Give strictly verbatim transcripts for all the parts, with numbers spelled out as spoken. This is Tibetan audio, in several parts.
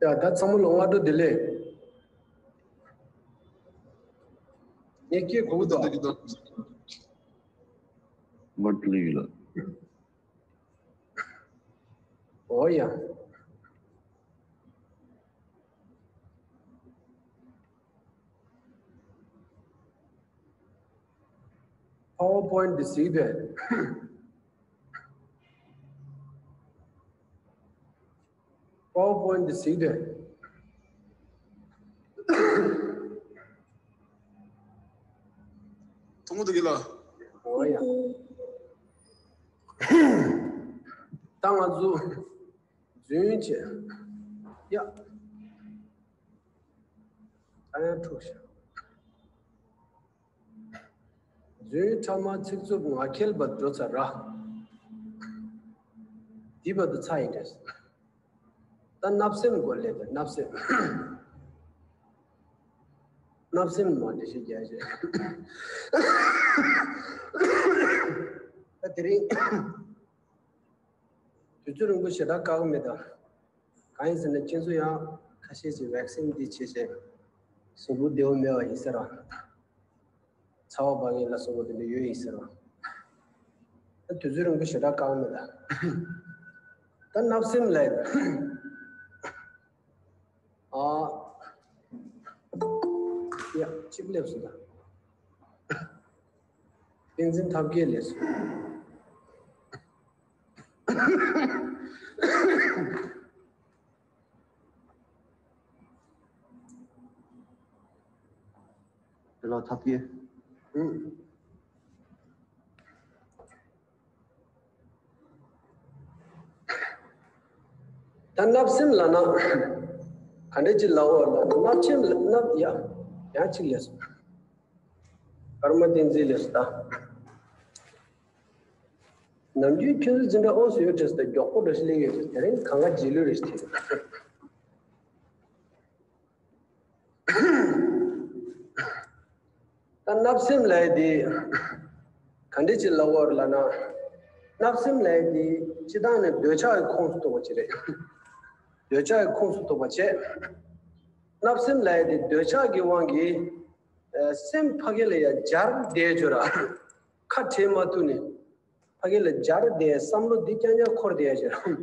ཡ། ད་ཚང་མ་ལ་སྔ་དྲོ་བདེ་ལེགས། ངས་སྐད་གོ་གི་འདུག་ཨ། མར་ལུས་ལ། འོ་ཡ། PowerPoint འདི་གཟིགས་དེ། PowerPoint འདི་གཟིགས་དེ། ཐུང་ངུ་འདུག་གི་ལ། འོ་ཡ། ད་ང་ཚོ་རྫུན་བྱས། ཡ། ད་ཡང་འཁྲུག་ཤག་རྫུན་ཕྲ་མ་ཚིག་རྩུབ་ངག་འཁྱལ་བ་འགྲོ་ཚར་ར། འདི་བར་དུ་ཚར་ཡིན་འདྲ། ད་བརྣབ་སེམས་སྐོར་ལས་ད་བརྣབ་སེམས། བརྣབ་སེམས་མ་འདྲ་ཞིག་རྒྱག་བྱས། ད་དེ་རིང་དུས་ཚོད་རིང་པོ་ཞེ་དྲག་བཀག་མེད་ད། གང་ཡིན་ཟེར་ན་ཁྱེད་ཚོ་ཡང་ཁ་ཤས་ཀྱིས་བེག་སིན་འདི་བྱས་བྱས་གཟུགས་པོ་བདེ་བོ་མེད་པ་ཡིན་ཟེར་བ། ཚ་བ་འབར་མཁན་ལ་སོགས་པ་དེ་འདྲ་ཡོད་ཡིན་ཟེར་བ། ད་དུས་ཚོད་རིང་པོ་ཞེ་དྲག་བཀག་མེད་ད། ད་བརྣབ་སེམས་ལ་ཡིན། ཨ། ཡ། གཅིག་སླེབས་སོང་ད། བསྟན་འཛིན་ཐབས་མཁས་སླེབས་སོང་། དེ་ལ་ཐབས་མཁས། ཨུ། ད་བརྣབ་སེམས་ལབ་ན་ག་འདྲ་ཅིག་ལབ་དགོས་ལབ་ན། བརྣབ་སེམས་ལ་བརྣབ། ཡ། ཡང་གཅིག་སླེབས་སོང་། ཀརྨ་བསྟན་འཛིན་སླེབས་སོང་ད། ནམ་རྒྱུན་ཁྱོད་ཚོ་འཛིན་གྲྭ་ཨོ་སུ་ཡོད་དྲན་སོང་ད། མགྱོགས་པོ་འདྲ་ཞིག་སླེབས་ཡོད་དྲན། དེ་རིང་གང་ག་རྗེས་ལུས་རེད་ཟེར། ད་བརྣབ་སེམས་ལབ་ཡས་དེ་ག་འདྲ་ཅིག་ལབ་དགོས་རེད་ལབ་ན། བརྣབ་སེམས་ལབ་ཡས་དེ་སྤྱིར་བཏང་ནས་འདོད་ཆགས་ཀྱི་ཁོངས་སུ་གཏོགས་པ་ཅིག་རེད། འདོད་ཆགས་ཀྱི་ཁོངས་སུ་གཏོགས་པ་བྱས། བརྣབ་སེམས་ལབ་ཡས་དེ་འདོད་ཆགས་ཀྱི་དབང་གིས་ཨ་སེམས་ཕ་གི་ལ་ཡ་སྦྱར་བསྡད་བྱས་ར། ཁ་བྲལ་མ་ཐུབ་ནས་ཕ་གི་ལ་སྦྱར་བསྡད། བསམ་བློ་འདི་རྐྱང་རྐྱང་འཁོར་བསྡད་བྱས་ར།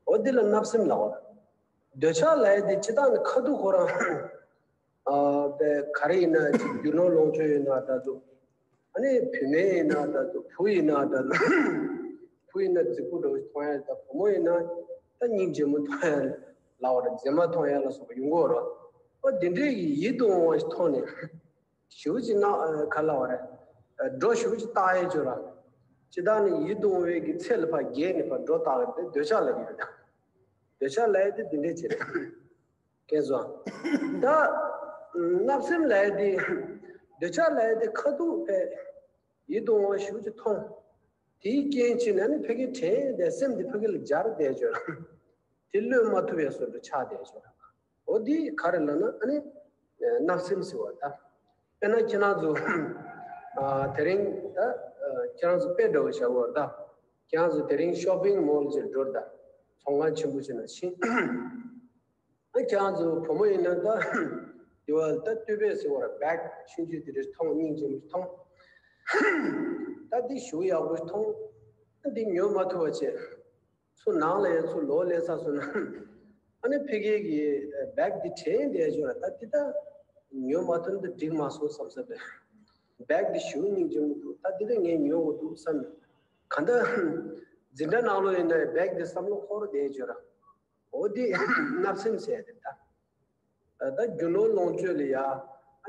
འོ་འདི་ལ་བརྣབ་སེམས་ལབ་པ། འདོད་ཆགས་ལབ་ཡས་དེ་སྤྱིར་བཏང་ནས་ཁ་ཐུག་ཁོ་རང་། ཨ་པའི་ག་རེ་ཡིན་ན་ཅིག་རྒྱུ་ནོར་ལོངས་སྤྱོད་ཡིན་ན་ད་དུ། ཨ་ནི་བུད་མེད་ཡིན་ན་ད་དུ། བུ་ཡིན་ན་ད་དུ། བུ་ཡིན་ན་རྫིག་པོ་འདྲ་བོ་ཞིག་མཐོང་ཡ། ད་བུ་མོ་ཡིན་ན་ད་སྙིང་རྗེ་མོ་མཐོང་ཡ་ལབ་པ་རེད། མཛེས་མ་མཐོང་ཡ་ལ་སོགས་པ་ཡོང་གི་ཡོད་རེད། ཨ་འདི་འདྲའི་གི་ཡིད་དུ་འོང་བ་ཞིག་མཐོང་ནས་ཞེ་པོ་ཅིག་ན་ག་ལབ་པ་རེད། སྒྲོ་ཞེ་པོ་ཅིག་བཏགས་ཡས་བྱས་ར། སྤྱིར་བཏང་ནས་ཡིད་དུ་འོང་བའི་གི་ཚད་ལ་ཕར་རྒྱས་ནས་ཕར་སྒྲོ་བཏགས་ཡས་དེ་འདོད་ཆགས་ལབ་ཀྱི་ཡོད་ད། འདོད་ཆགས་ལབ་ཡས་དེ་འདི་འདྲས་ཅིག་རེད། མཁྱེན་སོང་། ད་བརྣབ་སེམས་ལབ་ཡས་དེ། འདོད་ཆགས་ལབ་ཡས་དེ་ཁ་ཐུག་ཕར་ཡིད་དུ་འོང་བ་ཞེ་པོ་ཅིག་མཐོང་། དེའི་རྐྱེན་བྱས་ནས་ནི་ཕ་གིར་དྲན་བསྡད། སེམས་དེ་ཕ་གི་ལ་སྦྱར་བསྡད་བྱས་ར། དེ་གློད་མ་ཐུབ་པའི་བཟོ་འདྲ་ཆགས་བསྡད་བྱས་ར། འོ་འདི་ག་རེ་ལབ་ན་ཨ་ནི་བརྣབ་སེམས་ཟེར་བ་ད། དཔེར་ན་ཁྱེད་རང་ཚོ་ཨ་དེ་རིང་ད་ཨ་ཁྱེད་རང་ཚོ་དཔེ་འདྲ་བོ་བཞག་དགོས་རེད་ད། ཁྱེད་རང་ཚོ་དེ་རིང་ཤོ་པིང་མོལ་ཅིག་འགྲོ་རེད་ད། ཚོང་ཁང་ཆེན་པོ་ཅིག་ནང་ཕྱིན། ཨ་ཁྱེད་རང་ཚོ་བུ་མོ་ཡིན་ན་ད་དེ་བ་ད་སྟོད་པས་ཟེར་བ་ར། བེག་ཆུང་ཆུང་དེ་འདྲ་མཐོང་། སྙིང་རྗེ་མོ་མཐོང་། ད་འདི་ཞེ་པོ་ཡག་པོ་མཐོང་། ཨ་འདི་ཉོ་མ་ཐུབ་པ་བྱས། ཚུར་ནང་ལ་ཡང་ཚུར་ལོག་སླེབས་ཚར་སོང་ན། ཨ་ནི་ཕ་གི་གི་བེག་འདི་དྲན་བསྡད་བྱས་ར། ད་འདི་ད་ཉོ་མ་ཐུབ་ན་ད་འགྲིག་མ་སོང་བསམ་བསམ་པས། བེག་འདི་ཞེ་པོ་སྙིང་རྗེ་མོ་འདུག་ད་འདི་ད་ངས་ཉོ་དགོས་འདུག་བསམ་ནས། གང་ལྟར་འཛིན་གྲྭ་ནང་ལོགས་ཡིན་ན་བེག་འདི་བསམ་བློ་འཁོར་བསྡད་བྱས་ར། འོ་འདི་བརྣབ་སེམས་ཟེར་ཡ་དེ་ད། ད་རྒྱུ་ནོར་ལོངས་སྤྱོད་ལ་ཡ་ཨ་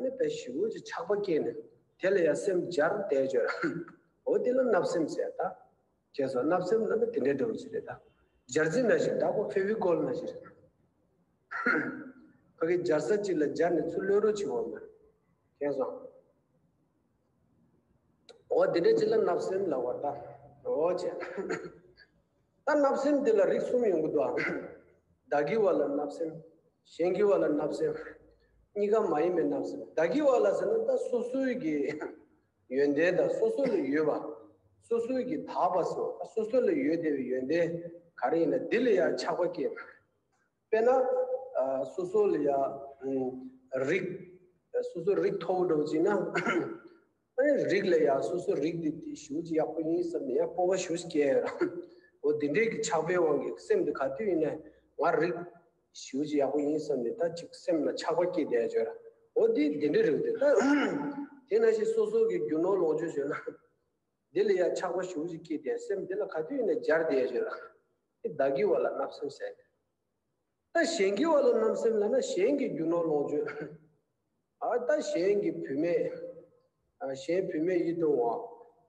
ནི་དཔེ་ཞེ་པོ་ཅིག་ཆགས་པ་སྐྱེས་ནས་དེ་ལ་ཡ་སེམས་སྦྱར་བསྡད་བྱས་ར། འོ་འདི་ལ་བརྣབ་སེམས་ཟེར་ད། མཁྱེན་སོང་། བརྣབ་སེམས་ལབ་ན་དེ་འདྲའི་འདྲ་བོ་ཞིག་རེད་ད། སྦྱར་རྩི་ནང་བཞིན་ད་ཁོ་ཕེ་བི་ཀོལ་ནང་བཞིན་རེད། ཕ་གི་སྦྱར་ས་གཅིག་ལ་སྦྱར་ནས་ཚུར་གློད་རོགས་བྱེད་དགོས་མ་རེད། མཁྱེན་སོང་། འོ་དེ་འདྲ་ཅིག་ལ་བརྣབ་སེམས་ལབ་པ་རེད་ད། འོ་བྱས། ད་བརྣབ་སེམས་འདི་ལ་རིགས་གསུམ་ཡོང་གི་འདུག་ཨ། བདག་གི་བ་ལ་བརྣབ་སེམས། གཞན་གྱི་བ་ལ་བརྣབ་སེམས། གཉིས་ཀ་མ་ཡིན་པའི་བརྣབ་སེམས། བདག་གི་བ་ལ་ཟེར་ན་ད་སོ་སོའི་གི་ཡོན་ཏན་དང་སོ་སོ་ལ་ཡོད་པ། སོ་སོའི་གི་དག་པ་ཟེར་བ། སོ་སོ་ལ་ཡོད་བསྡད་པའི་ཡོན་ཏན་ག་རེ་ཡིན་ན་འདི་ལ་ཡང་ཆགས་པ་སྐྱེས་པ། དཔེར་ན། ཨ། སོ་སོ་ལ་ཡ་རིགས་སོ་སོ་རིགས་མཐོ་པོ་འགྲོ་བ་ཅིག་ན། ཨ་ནི་རིགས་ལ་ཡ་སོ་སོ་རིགས་འདི་ཞེ་པོ་ཅིག་ཡག་པོ་ཡིན་བསམ་ནས་ཡ་སྤོབས་པ་ཞེ་པོ་ཅིག་སྐྱེ་ཡོད་ར། འོ་དེ་འདྲའི་གི་ཆགས་པའི་དབང་གིས་སེམས་འདི་ག་དུས་ཡིན་ནའི་ང་རིགས་ཞེ་པོ་ཅིག་ཡག་པོ་ཡིན་བསམ་ནས་ད་ཅིག་སེམས་ལ་ཆགས་པ་སྐྱེས་བསྡད་ཡོད་ར། འོ་དེ་དེ་འདྲའི་རིགས་དེ་ད་དེ་ནང་བཞིན་སོ་སོ་གི་རྒྱུ་ནོར་ལོངས་སྤྱོད་བྱོས་ན་འདི་ལ་ཡ་ཆགས་པ་ཞེ་པོ་ཅིག་སྐྱེས་བསྡད་སེམས་འདི་ལ་ག་དུས་ཡིན་ནའི་སྦྱར་བསྡད་ཡོད་ར། དེ་བདག་གི་བ་ལ་བརྣབ་སེམས་ཟེར། ད་གཞན་གྱི་བ་ལ་བརྣབ་སེམས་ལབ་ན་གཞན་གྱི་རྒྱུ་ནོར་ལོངས་སྤྱོད། ཨ་ད་གཞན་གྱི་བུད་མེད། ཨ་གཞན་བུད་མེད་ཡིད་དུ་འོང་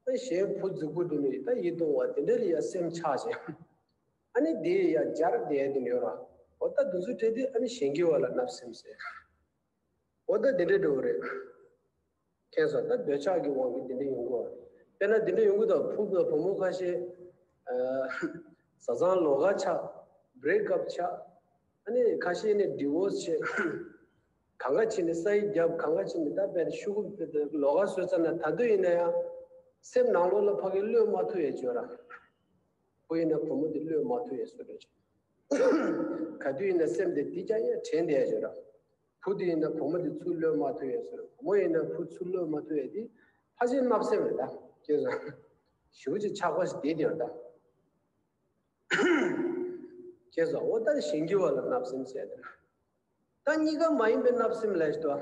བ། ད་གཞན་བུ་རྫིག་པོ་འདུག་ནས་ད་ཡིད་དུ་འོང་བ་དེ་འདྲ་ལ་ཡ་སེམས་ཆགས་བྱས། ཨ་ནི་དེ་ཡ་སྦྱར་བསྡད་དེ་ཡོད་ར། འོ་ད་དེ་ཚོ་བྲལ་ཏེ་ཨ་ནི་གཞན་གྱི་བ་ལ་བརྣབ་སེམས་ཟེར། འོ་ད་དེ་འདྲ་འགྲོ་གི་རེད། མཁྱེན་སོང་། ད་འདོད་ཆགས་ཀྱི་དབང་གིས་དེ་འདྲ་ཡོང་གི་རེད། དཔེར་ན་དེ་འདྲ་ཡོང་གི་འདུག་ཕྲུ་གུ་བུ་མོ་ཁ་ཤས། ཨ་བཟའ་ཚང་ལོགས་ཀ་ཆགས། བྷི་རེག་ཨབ་ཆགས། ཨ་ནི་ཁ་ཤས་ནི་ཌི་བོར་སི་བྱས། གང་ག་ཕྱིན་ནས་ས་ཡིག་བརྒྱབ། གང་ག་ཕྱིན་ནས་ད་དཔེར་ཤོག་གུ་ལོགས་ཀ་བཟོས་ཚར་ན་ད་དུང་ཡིན་ན་ཡང་སེམས་ནང་ལོགས་ལ་ཕ་གིར་གློད་མ་ཐུབ་ཡས་བྱོས་ར། བུ་ཡིན་ན་བུ་མོ་དེ་གློད་མ་ཐུབ་ཡས་བཟོ་འདྲ་བྱས། ག་དུས་ཡིན་ན་སེམས་དེ་འདི་ཀྱང་ཡང་དྲན་བསྡད་ཡས་བྱོས་ར། བུ་དེ་ཡིན་ན་བུ་མོ་དེ་ཚུར་གློད་མ་ཐུབ་ཡས་བཟོ་ར། བུ་མོ་ཡིན་ན་བུ་ཚུར་གློད་མ་ཐུབ་ཡས་དེ་ཕལ་ཆེར་བརྣབ་སེམས་རེད་ད། མཁྱེན་སོང་། ཞེ་པོ་ཅིག་ཆགས་པ་ཞིག་བསྡད་དེ་རེད་ད། མཁྱེན་སོང་། འོ་ད་གཞན་གྱི་བ་ལ་བརྣབ་སེམས་ཟེར་དེ། ད་གཉིས་ཀ་མ་ཡིན་པའི་བརྣབ་སེམས་ལབ་ཡས་དོ།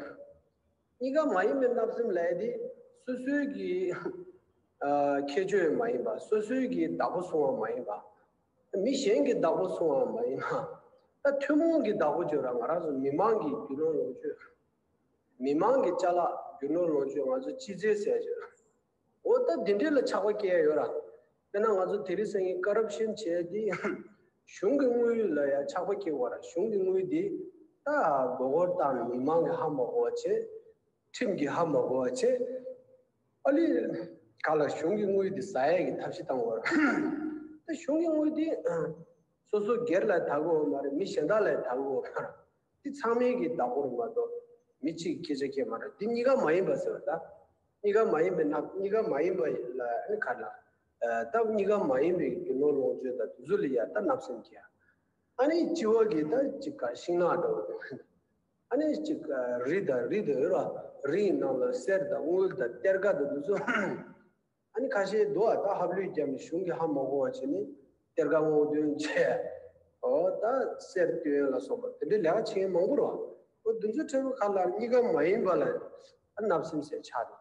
གཉིས་ཀ་མ་ཡིན་པའི་བརྣབ་སེམས་ལབ་ཡས་དེ་སོ་སོའི་གི་ཨ་ཁྱད་ཆོས་མ་ཡིན་པ། སོ་སོའི་གི་བདག་པོ་སྲུང་བ་མ་ཡིན་པ། མི་གཞན་གྱི་བདག་པོ་སྲུང་བ་མ་ཡིན་པ། ད་ཐུན་མོང་གི་བདག་པོ་བརྗོད་ར། ང་རང་ཚོ་མི་མང་གི་རྒྱུ་ནོར་ལོངས་སྤྱོད། མི་མང་གི་ཅ་ལག་རྒྱུ་ནོར་ལོངས་སྤྱོད་ང་ཚོ་སྤྱི་ཚེ་ཟེར་བརྗོད་ར། འོ་ད་འདི་འདྲའི་ལ་ཆགས་པ་སྐྱེ་ཡ་ཡོད་ར། དཔེར་ན་ང་ཚོ་དེ་རིང་སང་ཉིན་ཀ་རབ་ཤན་བྱས་ཏེ་གཞུང་གི་དངུལ་ལ་ཡ་ཆགས་པ་སྐྱེ་བ་ར། གཞུང་གི་དངུལ་འདི་ད་མགོ་སྐོར་བཏང་ནས་མི་མང་གི་ཧ་མ་གོ་བ་བྱས། ཁྲིམས་ཀྱི་ཧ་མ་གོ་བ་བྱས། ཨ་ལི། ག་ལ་གཞུང་གི་དངུལ་འདི་ཟ་ཡ་གི་ཐབས་ཤེས་བཏང་བ་ར། ད་གཞུང་གི་དངུལ་འདི་སོ་སོ་སྒེར་ལ་ད་གོ་བ་མ་རེད། མི་གཞན་དག་ལ་ད་གོ་བ་མ་རེད། འདི་ཚང་མའི་གི་བདག་པོ་རེད་མ་གཏོགས་མི་གཅིག་གི་སྐད་ཆ་སྐད་མ་རེད། འདི་གཉིས་ཀ་མ་ཡིན་པ་ཟེར་བ་ད། གཉིས་ཀ་མ་ཡིན་པའི་ནག་གཉིས་ཀ་མ་ཡིན་པ་ལ་ཨ་ནི་ག་ལ། ད་གཉིས་ཀ་མ་ཡིན་པའི་རྒྱུ་ནོར་ལོངས་སྤྱོད་དང་དེ་ཚོ་ལ་ཡ་ད་བརྣབ་སེམས་སྐྱེ་ཡ། ཨ་ནི་ལྕི་བ་གི་ད་ཅིག་ག་ཤིང་ནགས་འདྲ་བོ། ཨ་ནི་ཅིག་ག་རི་དང་རི་དང་ཡོད་ར། རི་ཡི་ནང་ལ་གསེར་དང་དངུལ་དང་གཏེར་ཁ་དང་དེ་ཚོ། ཨ་ནི་ཁ་ཤས་འདུག་ཨ། ད་ཧབ་ལུས་བརྒྱབ་ནས་གཞུང་གི་ཧ་མ་གོ་བ་བྱས་ནས་གཏེར་ཁ་སྔོག་འདོན་བྱས། འོ་ད་གསེར་བཏོན་ལ་སོགས་པ་དེ་འདྲའི་ལས་ཀ་བྱེད་མཁན་མང་པོ་རེད་བ། འོ་དེ་ཚོའི་ཁྲོད་ཁ་ལ་གཉིས་ཀ་མ་ཡིན་པ་ལ་ཨ་བརྣབ་སེམས་ཟེར་ཆགས་འདུག་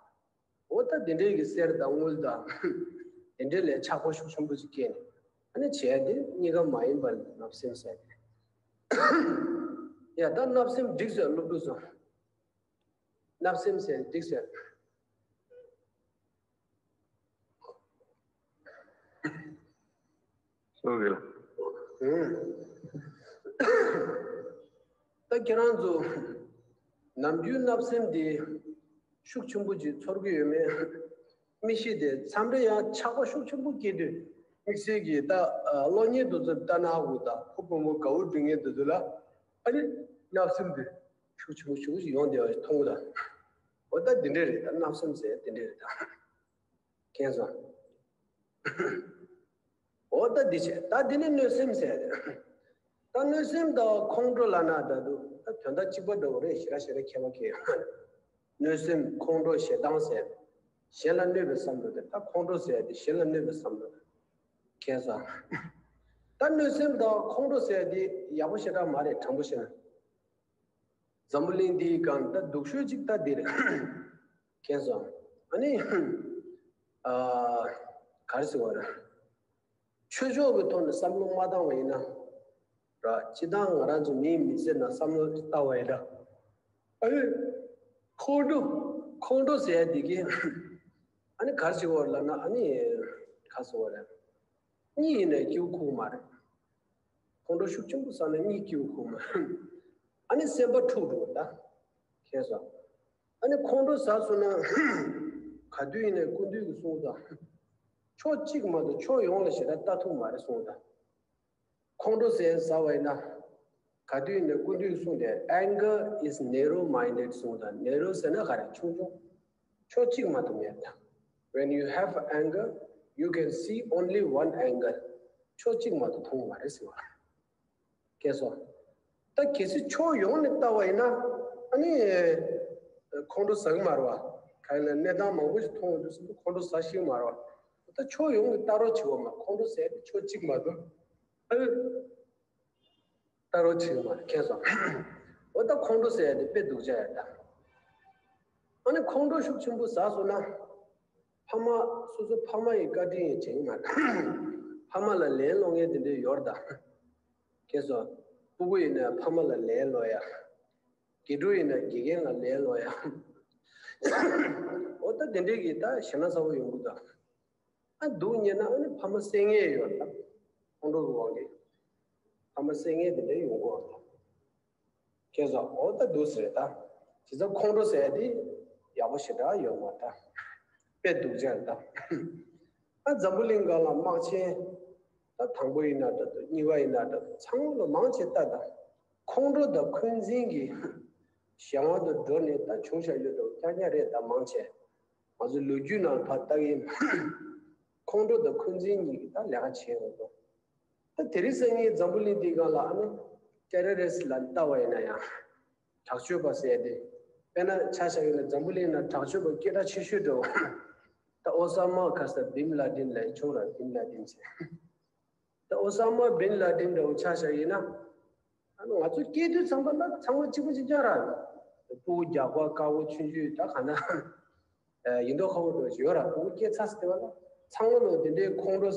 འོ་ད་དེ་འདྲའི་གི་གསེར་དང་དངུལ་དང་དེ་འདྲའི་ལས་ཆགས་པ་ཤུགས་ཆེན་པོ་ཅིག་སྐྱེས་ནས་ཨ་ནི་བྱས་ཏེ་གཉིས་ཀ་མ་ཡིན་པ་ལ་བརྣབ་སེམས་ཟེར་ཏེ། ཡ་ད་བརྣབ་སེམས་འགྲིག་ཟེར་སློབ་ཕྲུག་ཚོ། བརྣབ་སེམས་ཟེར་འགྲིག་ཟེར། སོ་གི་ལ། ད་ཁྱེད་རང་ཚོ་ནམ་རྒྱུན་བརྣབ་སེམས་དེ་ཤུགས་ཆེན་པོ་ཅིག་ཚོར་གི་ཡོད་མེད། མི་ཤེས་ཏེ་མཚམས་རེ་ཡང་ཆགས་པ་ཤུགས་ཆེན་པོ་སྐྱེ་དུས་དམིགས་བསལ་གྱིས་ད་གློག་བརྙན་དེ་ཚོ་ལྟ་ན་འུ་ད་ཕོ་བུ་མོ་དགའ་བོ་སྒྲིག་མཁན་དེ་ཚོ་ལ་ཨ་ནི་བརྣབ་སེམས་དེ་ཤུགས་ཆེན་པོ་ཤུགས་ཆེན་ཡོང་བསྡད་པ་ཞིག་མཐོང་གི་ད། འོ་ད་འདི་འདྲ་རེད། ད་བརྣབ་སེམས་ཟེར་འདི་འདྲ་རེད་ད། མཁྱེན་སོང་། འོ་ད་འདི་བྱས། ད་འདི་ནི་གནོད་སེམས་ཟེར། ད་གནོད་སེམས་དང་ཁོང་ཁྲོ་ལབ་ན་ད་དུ་ད་དོན་དག་གཅིག་པ་འདྲ་བོ་རེད། ཞེ་དྲག་ཞེ་དྲག་ཁྱད་པར་གང་ཡང་མེད། གནོད་སེམས་ཁོང་ཁྲོ་ཞེ་སྡང་ཟེར། གཞན་ལ་གནོད་པའི་བསམ་བློ་དེ། ད་ཁོང་ཁྲོ་ཟེར་དེ་གཞན་ལ་གནོད་པའི་བསམ་བློ་དེ། མཁྱེན་སོང་། ད་གནོད་སེམས་དང་ཁོང་ཁྲོ་ཟེར་དེ་ཡག་པོ་ཞེ་དྲག་མ་རེད། དྲང་པོ་བཤད་ན། འཛམ་བུ་གླིང་འདིའི་སྒང་ད་སྡུག་ཤོས་གཅིག་ད་འདི་རེད། མཁྱེན་སོང་། ཨ་ནི། ཨ། ག་རེ་ཟེར་བ་རེད། ཆོས་ཕྱོགས་ཀྱི་ཐོག་ནས་བསམ་བློ་མ་བཏང་བ་ཡིན་ན། ར། སྤྱིར་བཏང་ང་རང་ཚོ་མིའི་མི་ཚེ་ནང་བསམ་བློ་བཏང་བ་ཡིན་ན། ཨ་ནི། ཁོང་ཁྲོ། ཁོང་ཁྲོ་ཟེར་ཡ་འདི་གི་ཨ་ནི་ག་རེ་ཟེར་བ་རེད་ལབ་ན། ཨ་ནི། ག་རེ་ཟེར་བ་རེད། གཉིད་ཡིན་ནའི་སྐྱིད་པོ་ཁུག་མ་རེད། ཁོང་ཁྲོ་ཤུགས་ཆེན་པོ་ཟ་ན་གཉིད་སྐྱིད་པོ་ཁུག་མ་རེད། ཨ་ནི་སེམས་པ་འཁྲུག་འགྲོ་ད། མཁྱེན་སོང་། ཨ་ནི་ཁོང་ཁྲོ་ཟ་སོང་ན། ག་དུས་ཡིན་ནའི་སྐུ་མདུན་གྱིས་གསུངས་དང་། ཕྱོགས་གཅིག་མ་གཏོགས་ཕྱོགས་ཡོངས་ལ་ཞེ་དྲག་ལྟ་ཐུབ་མ་རེད་གསུངས་དང་། ཁོང་ཁྲོ་ཟ་ཟ་བ་ཡིན་ན། ག་དུས་ཡིན་ནའི་སྐུ་མདུན་གསུངས་ཏེ། Anger is narrow minded གསུངས་དང་། narrow ཟེར་ན་ག་རེ། ཆུང་ཆུང་། ཕྱོགས་གཅིག་མ་གཏོགས་མེད་དང་། When you have anger, you can see only one angle. ཕྱོགས་གཅིག་མ་གཏོགས་མཐོང་མ་རེད་ཟེར་བ། མཁྱེན་སོང་། ད་གལ་སྲིད་ཕྱོགས་ཡོངས་ནས་ལྟ་བ་ཡིན་ན་ཨ་ནི་ཁོང་ཁྲོ་ཟ་གི་མ་རེད་བ། ག་ཡིན་ན་གནས་སྟངས་མང་པོ་ཞིག་མཐོང་ཡོང་དུས་ཙམ་པ་ཁོང་ཁྲོ་ཟ་ཤེས་ཀྱི་མ་རེད་བ། ད་ཕྱོགས་ཡོངས་ནས་ལྟ་རོགས་བྱེད་བ་མ་ཁོང་ཁྲོ་ཟ་ཡ་དེ་ཕྱོགས་གཅིག་མ་གཏོགས་ཨ་ནི་ལྟ་རོགས་བྱེད་ཀྱི་མ་རེད། མཁྱེན་སོང་། འོ་ད་ཁོང་ཁྲོ་ཟ་ཡ་དེ་དཔེ་སྡུག་ཅག་ཡ་ད། ཨ་ནི་ཁོང་ཁྲོ་ཤུགས་ཆེན་པོ་ཟ་སོང་ན། ཕ་མ་སོ་སོ་ཕ་མ་ཡི་བཀའ་དྲིན་ཡང་བྱེད་ཀྱི་མ་རེད། ཕ་མ་ལ་ལན་སློག་མཁན་དེ་འདྲའི་ཡོད་རེད་ད། མཁྱེན་སོང་། སྤུ་གུ་ཡིན་ན་ཕ་མ་ལ་ལན་སློག་ཡ། དགེ་ཕྲུག་ཡིན་ན་དགེ་རྒན་ལ་ལན་སློག་ཡ། འོ་ད་དེ་འདྲའི་གི་ད་ཞེ་ན་ཚ་བོ་ཡོང་གི་འདུག་ཨ་སྡུག་བསྔལ་ན་ཨ་ནི་ཕ་མ་བསད་མཁན་ཡོད་རེད་ད། ཁོང་ཁྲོ་གི་དབང་གིས། ཕ་མ་བསད་མཁན་དེ་འདྲའི་ཡོང་གི་ཡོད་རེད། མཁྱེན་སོང་། འོ་ད་འདུག་ཟེར་ད། བྱས་ཙང་ཁོང་ཁྲོ་ཟེར་ཡ་དེ་ཡག་པོ་ཞེ་དྲག་ཡོད་མ་རེད་ད། དཔེ་སྡུག་ཅག་རེད་ད། ཨ་འཛམ་བུ་གླིང་སྒང་ལ་དམག་ཆེན་ད་དང་པོ་ཡིན་ན་འདྲ་འདུག་གཉིས་པ་ཡིན་ན་འདྲ་འདུག་ཚང་མ་ལ་མང་ཆེ་ལྟ་ད། ཁོང་ཁྲོ་དང་འཁོན་འཛིན་གྱི་གཞན་དབང་དུ་འགྲོ་ནས་ད་བྱུང་བཞག་ཡོད་འགྲོ་རྐྱང་རྐྱང་རེད་ད་མང་ཆེ། ང་ཚོའི་ལོ་རྒྱུས་ནང་ཕར་ལྟ་གི་ཡིན། ཁོང་ཁྲོ་དང་འཁོན་འཛིན་གཉིས་ཀྱིས་ད་ལས་ཀ་བྱས་ཡོད་འགྲོ། ད་དེ་རིང་སང་ཉིན་འཛམ་བུ་གླིང་འདིའི་སྒང་ལ་ཨ་ནི་ཏེ་རོ་རི་སི་ལ་ལྟ་བ་ཡིན་ན་ཡང་། དྲག་སྤྱོད་པ་ཟེར་ཏེ། དཔེར་ན་ཆ་བཞག་ཡིན་ན་འཛམ་བུ་གླིང་ན་དྲག་སྤྱོད་པ་སྐད་གྲགས་ཆེ་ཤོས་འདྲ་བོ། ད་ཨོ་ས་མ་ག་ས་བིན་ལ་ཏིན་ལ་ཡི་ཆུང་ར་བིན་ལ་ཏིན་ཟེར། ད་ཨོ་ས་མ་བིན་ལ་ཏིན་འདྲ་བོ་ཆ་བཞག་ཡིན་ན། ཨ་ནི་ང་ཚོ་སྐྱེས་དུས་ཙམ་པ་ལ་ཚང་མ་གཅིག་པ་གཅིག་རྐྱང་ར། སྤུ་གུ་རྒྱགས་པ་དཀར་པོ་ཆུང་ཆུང་ད་ག་ན། ཡིན་མདོག་ཁ་པོ་འདྲ་ཞིག་ཡོད་ར་སྤུ་གུ་སྐྱེས་ཚར་ཟེར་བ་ལ་ཚང་མ་ལོ་དེ་འདྲའི་ཁོང་ཁྲོ་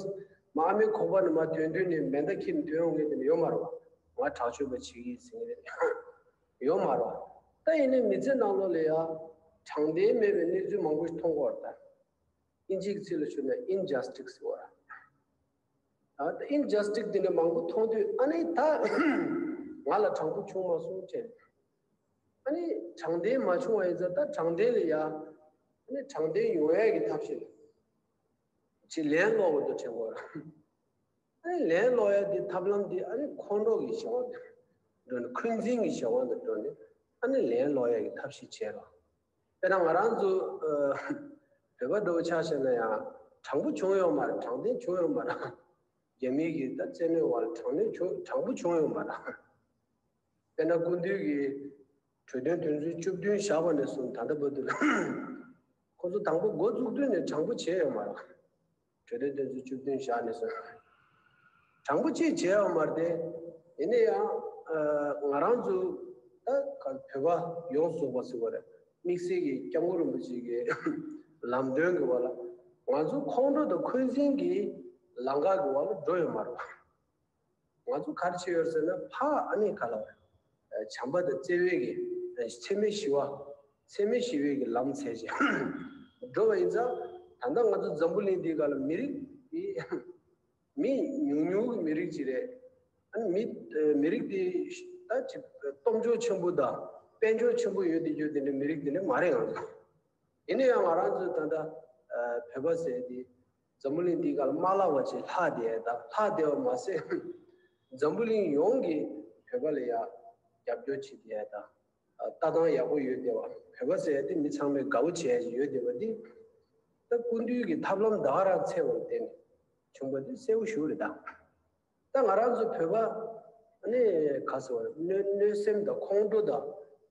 མ་ཨ་མའི་ཁོག་པ་ནས་མ་ཐོན་དུས་ནས་མེ་མདའ་འཁྱེར་ནས་ཐོན་ཡོང་མཁན་དེ་འདྲ་ཡོད་མ་རེད་བ། ང་དྲག་སྤྱོད་པ་བྱེད་ཀྱི་ཟེར་མཁན་དེ་འདྲ་ཡོད་མ་རེད་བ། ད་ཡིན་ནའི་མི་ཚེ་ནང་ལོགས་ལ་ཡ་དྲང་བདེན་མེད་པའི་གནས་ཚུལ་མང་པོ་ཞིག་མཐོང་གི་ཡོད་རེད་ད། ཨིན་ཇིའི་ཚིག་ལ་ཞུ་ན་injustice་ཟེར་བ་ར། ད་injustice་དེ་འདྲ་མང་པོ་མཐོང་དུས་ཨ་ནི་ད་ང་ལ་དྲང་པོ་བྱུང་མ་སོང་དྲན། ཨ་ནི་དྲང་བདེན་མ་བྱུང་བ་ཡིན་ཙང་ད་དྲང་བདེན་ལ་ཡ། ཨ་ནི་དྲང་བདེན་ཡོང་ཡ་གི་ཐབས་ཤེས་ལ་ཅིག་ལན་སློག་དགོས་འདུག་དྲན་གོ་ར། ཨ་ནི་ལན་སློག་ཡ་དེ་ཐབས་ལམ་དེ་ཨ་ནི་ཁོང་ཁྲོ་གི་བྱ་བ་དེ་འགྲོ་ནས་འཁོན་འཛིན་གྱི་བྱ་བ་དེ་འགྲོ་ནས་ཨ་ནི་ལན་སློག་ཡ་གི་ཐབས་ཤེས་བྱས་རོགས། དཔེར་ན་ང་རང་ཚོ་ཨ་བོད་པ་འདྲ་བོ་ཆ་བཞག་ན་ཡང་དྲང་པོ་བྱུང་ཡོད་མ་རེད། དྲང་བདེན་བྱུང་ཡོད་མ་རེད། རྒྱ་མི་གི་ད་བཙན་གནོན་བར་དྲང་གནོན་བྱུང་དྲང་པོ་བྱུང་ཡོད་མ་རེད། དཔེར་ན་སྐུ་མདུན་གྱིས་གྲོས་དོན་དོན་ཚན་བཅུ་བདུན་བཞག་པ་ནས་བཟུང་ད་ལྟ་བར་དུ་ལ་ཁོ་ཚོ་དང་པོ་འགོ་བཙུགས་དུས་ནས་དྲང་པོ་བྱས་ཡོད་མ་རེད། གྲོས་དོན་དོན་ཚན་བཅུ་བདུན་བཞག་ནས་བཟུང་དྲང་པོ་ཅིག་བྱས་ཡོད་མ་རེད་དེ། ཡིན་ན་ཡང་ང་རང་ཚོ་ད་ག་བོད་པ་ཡོངས་སུ་རྫོགས་པ་ཟེར་བ་རེད། དམིགས་བསལ་གྱི་སྐྱབས་མགོན་རིན་པོ་ཆེ་གི་ལམ་སྟོན་གྱི་བར་ལ་ང་ཚོ་ཁོང་ཁྲོ་དང་འཁོན་འཛིན་གྱི་ལམ་ཁ་གི་བར་ལ་འགྲོ་ཡོད་མ་རེད་པ། ང་ཚོ་ག་རེ་བྱས་ཡོད་ཟེར་ན་ཕ་ཨ་ནི་ག་ལ་བ་བྱམས་པ་དང་བརྩེ་བའི་གི་འཚེ་མེད་ཞི་བ་འཚེ་མེད་ཞི་བའི་གི་ལམ་འཚལ་ཞིང་འགྲོ་བ་ཡིན་ཙང་ད་ལྟ་ང་ཚོ་འཛམ་བུ་གླིང་འདིའི་སྒང་ལ་མི་རིགས་འདི་མི་ཉུང་ཉུང་གི་མི་རིགས་ཅིག་རེད། ཨ་ནི་མི་མི་རིགས་འདི་ད་ཅིག་སྟོབས་འབྱོར་ཆེན་པོ་དང་དཔལ་འབྱོར་ཆེན་པོ་ཡོད་དེ་ཡོད་དེ་འདྲ་མི་རིགས་འདི་འདྲ་མ་རེད་ང་ཚོ། ཡིན་ན་ཡང་ང་རང་ཚོ་ད་ལྟ་བོད་པ་ཟེར་དེ་འཛམ་བུ་གླིང་འདིའི་སྒང་ལ་མ་ལྷག་པ་ཅིག་ལྷག་བསྡད་ཡ་ད་ལྷག་བསྡད་པ་མ་ཟད་འཛམ་བུ་གླིང་ཡོངས་ཀྱི་བོད་པ་ལ་ཡ་རྒྱབ་སྐྱོར་བྱེད་བསྡད་ཡ་ད་ལྟ་སྟངས་ཡག་པོ་ཡོད་བསྡད་པ། བོད་པ་ཟེར་ཡ་དེ་མི་ཚང་མས་དགའ་པོ་བྱེད་ཡ་ཅིག་ཡོད་བསྡད་པ་འདི་ད་སྐུ་མདུན་གྱི་ཐབས་ལམ་ད་ག་རང་འཚོལ་བ་ལ་བརྟེན་ནས་བྱུང་བ་འདི་གསལ་པོ་ཞེ་པོ་རེད་ད། ད་ང་རང་ཚོ་བོད་པ་ནི་ག་ཟེར་བ་རེད། གནོད་གནོད་སེམས་དང་ཁོང་ཁྲོ་དང་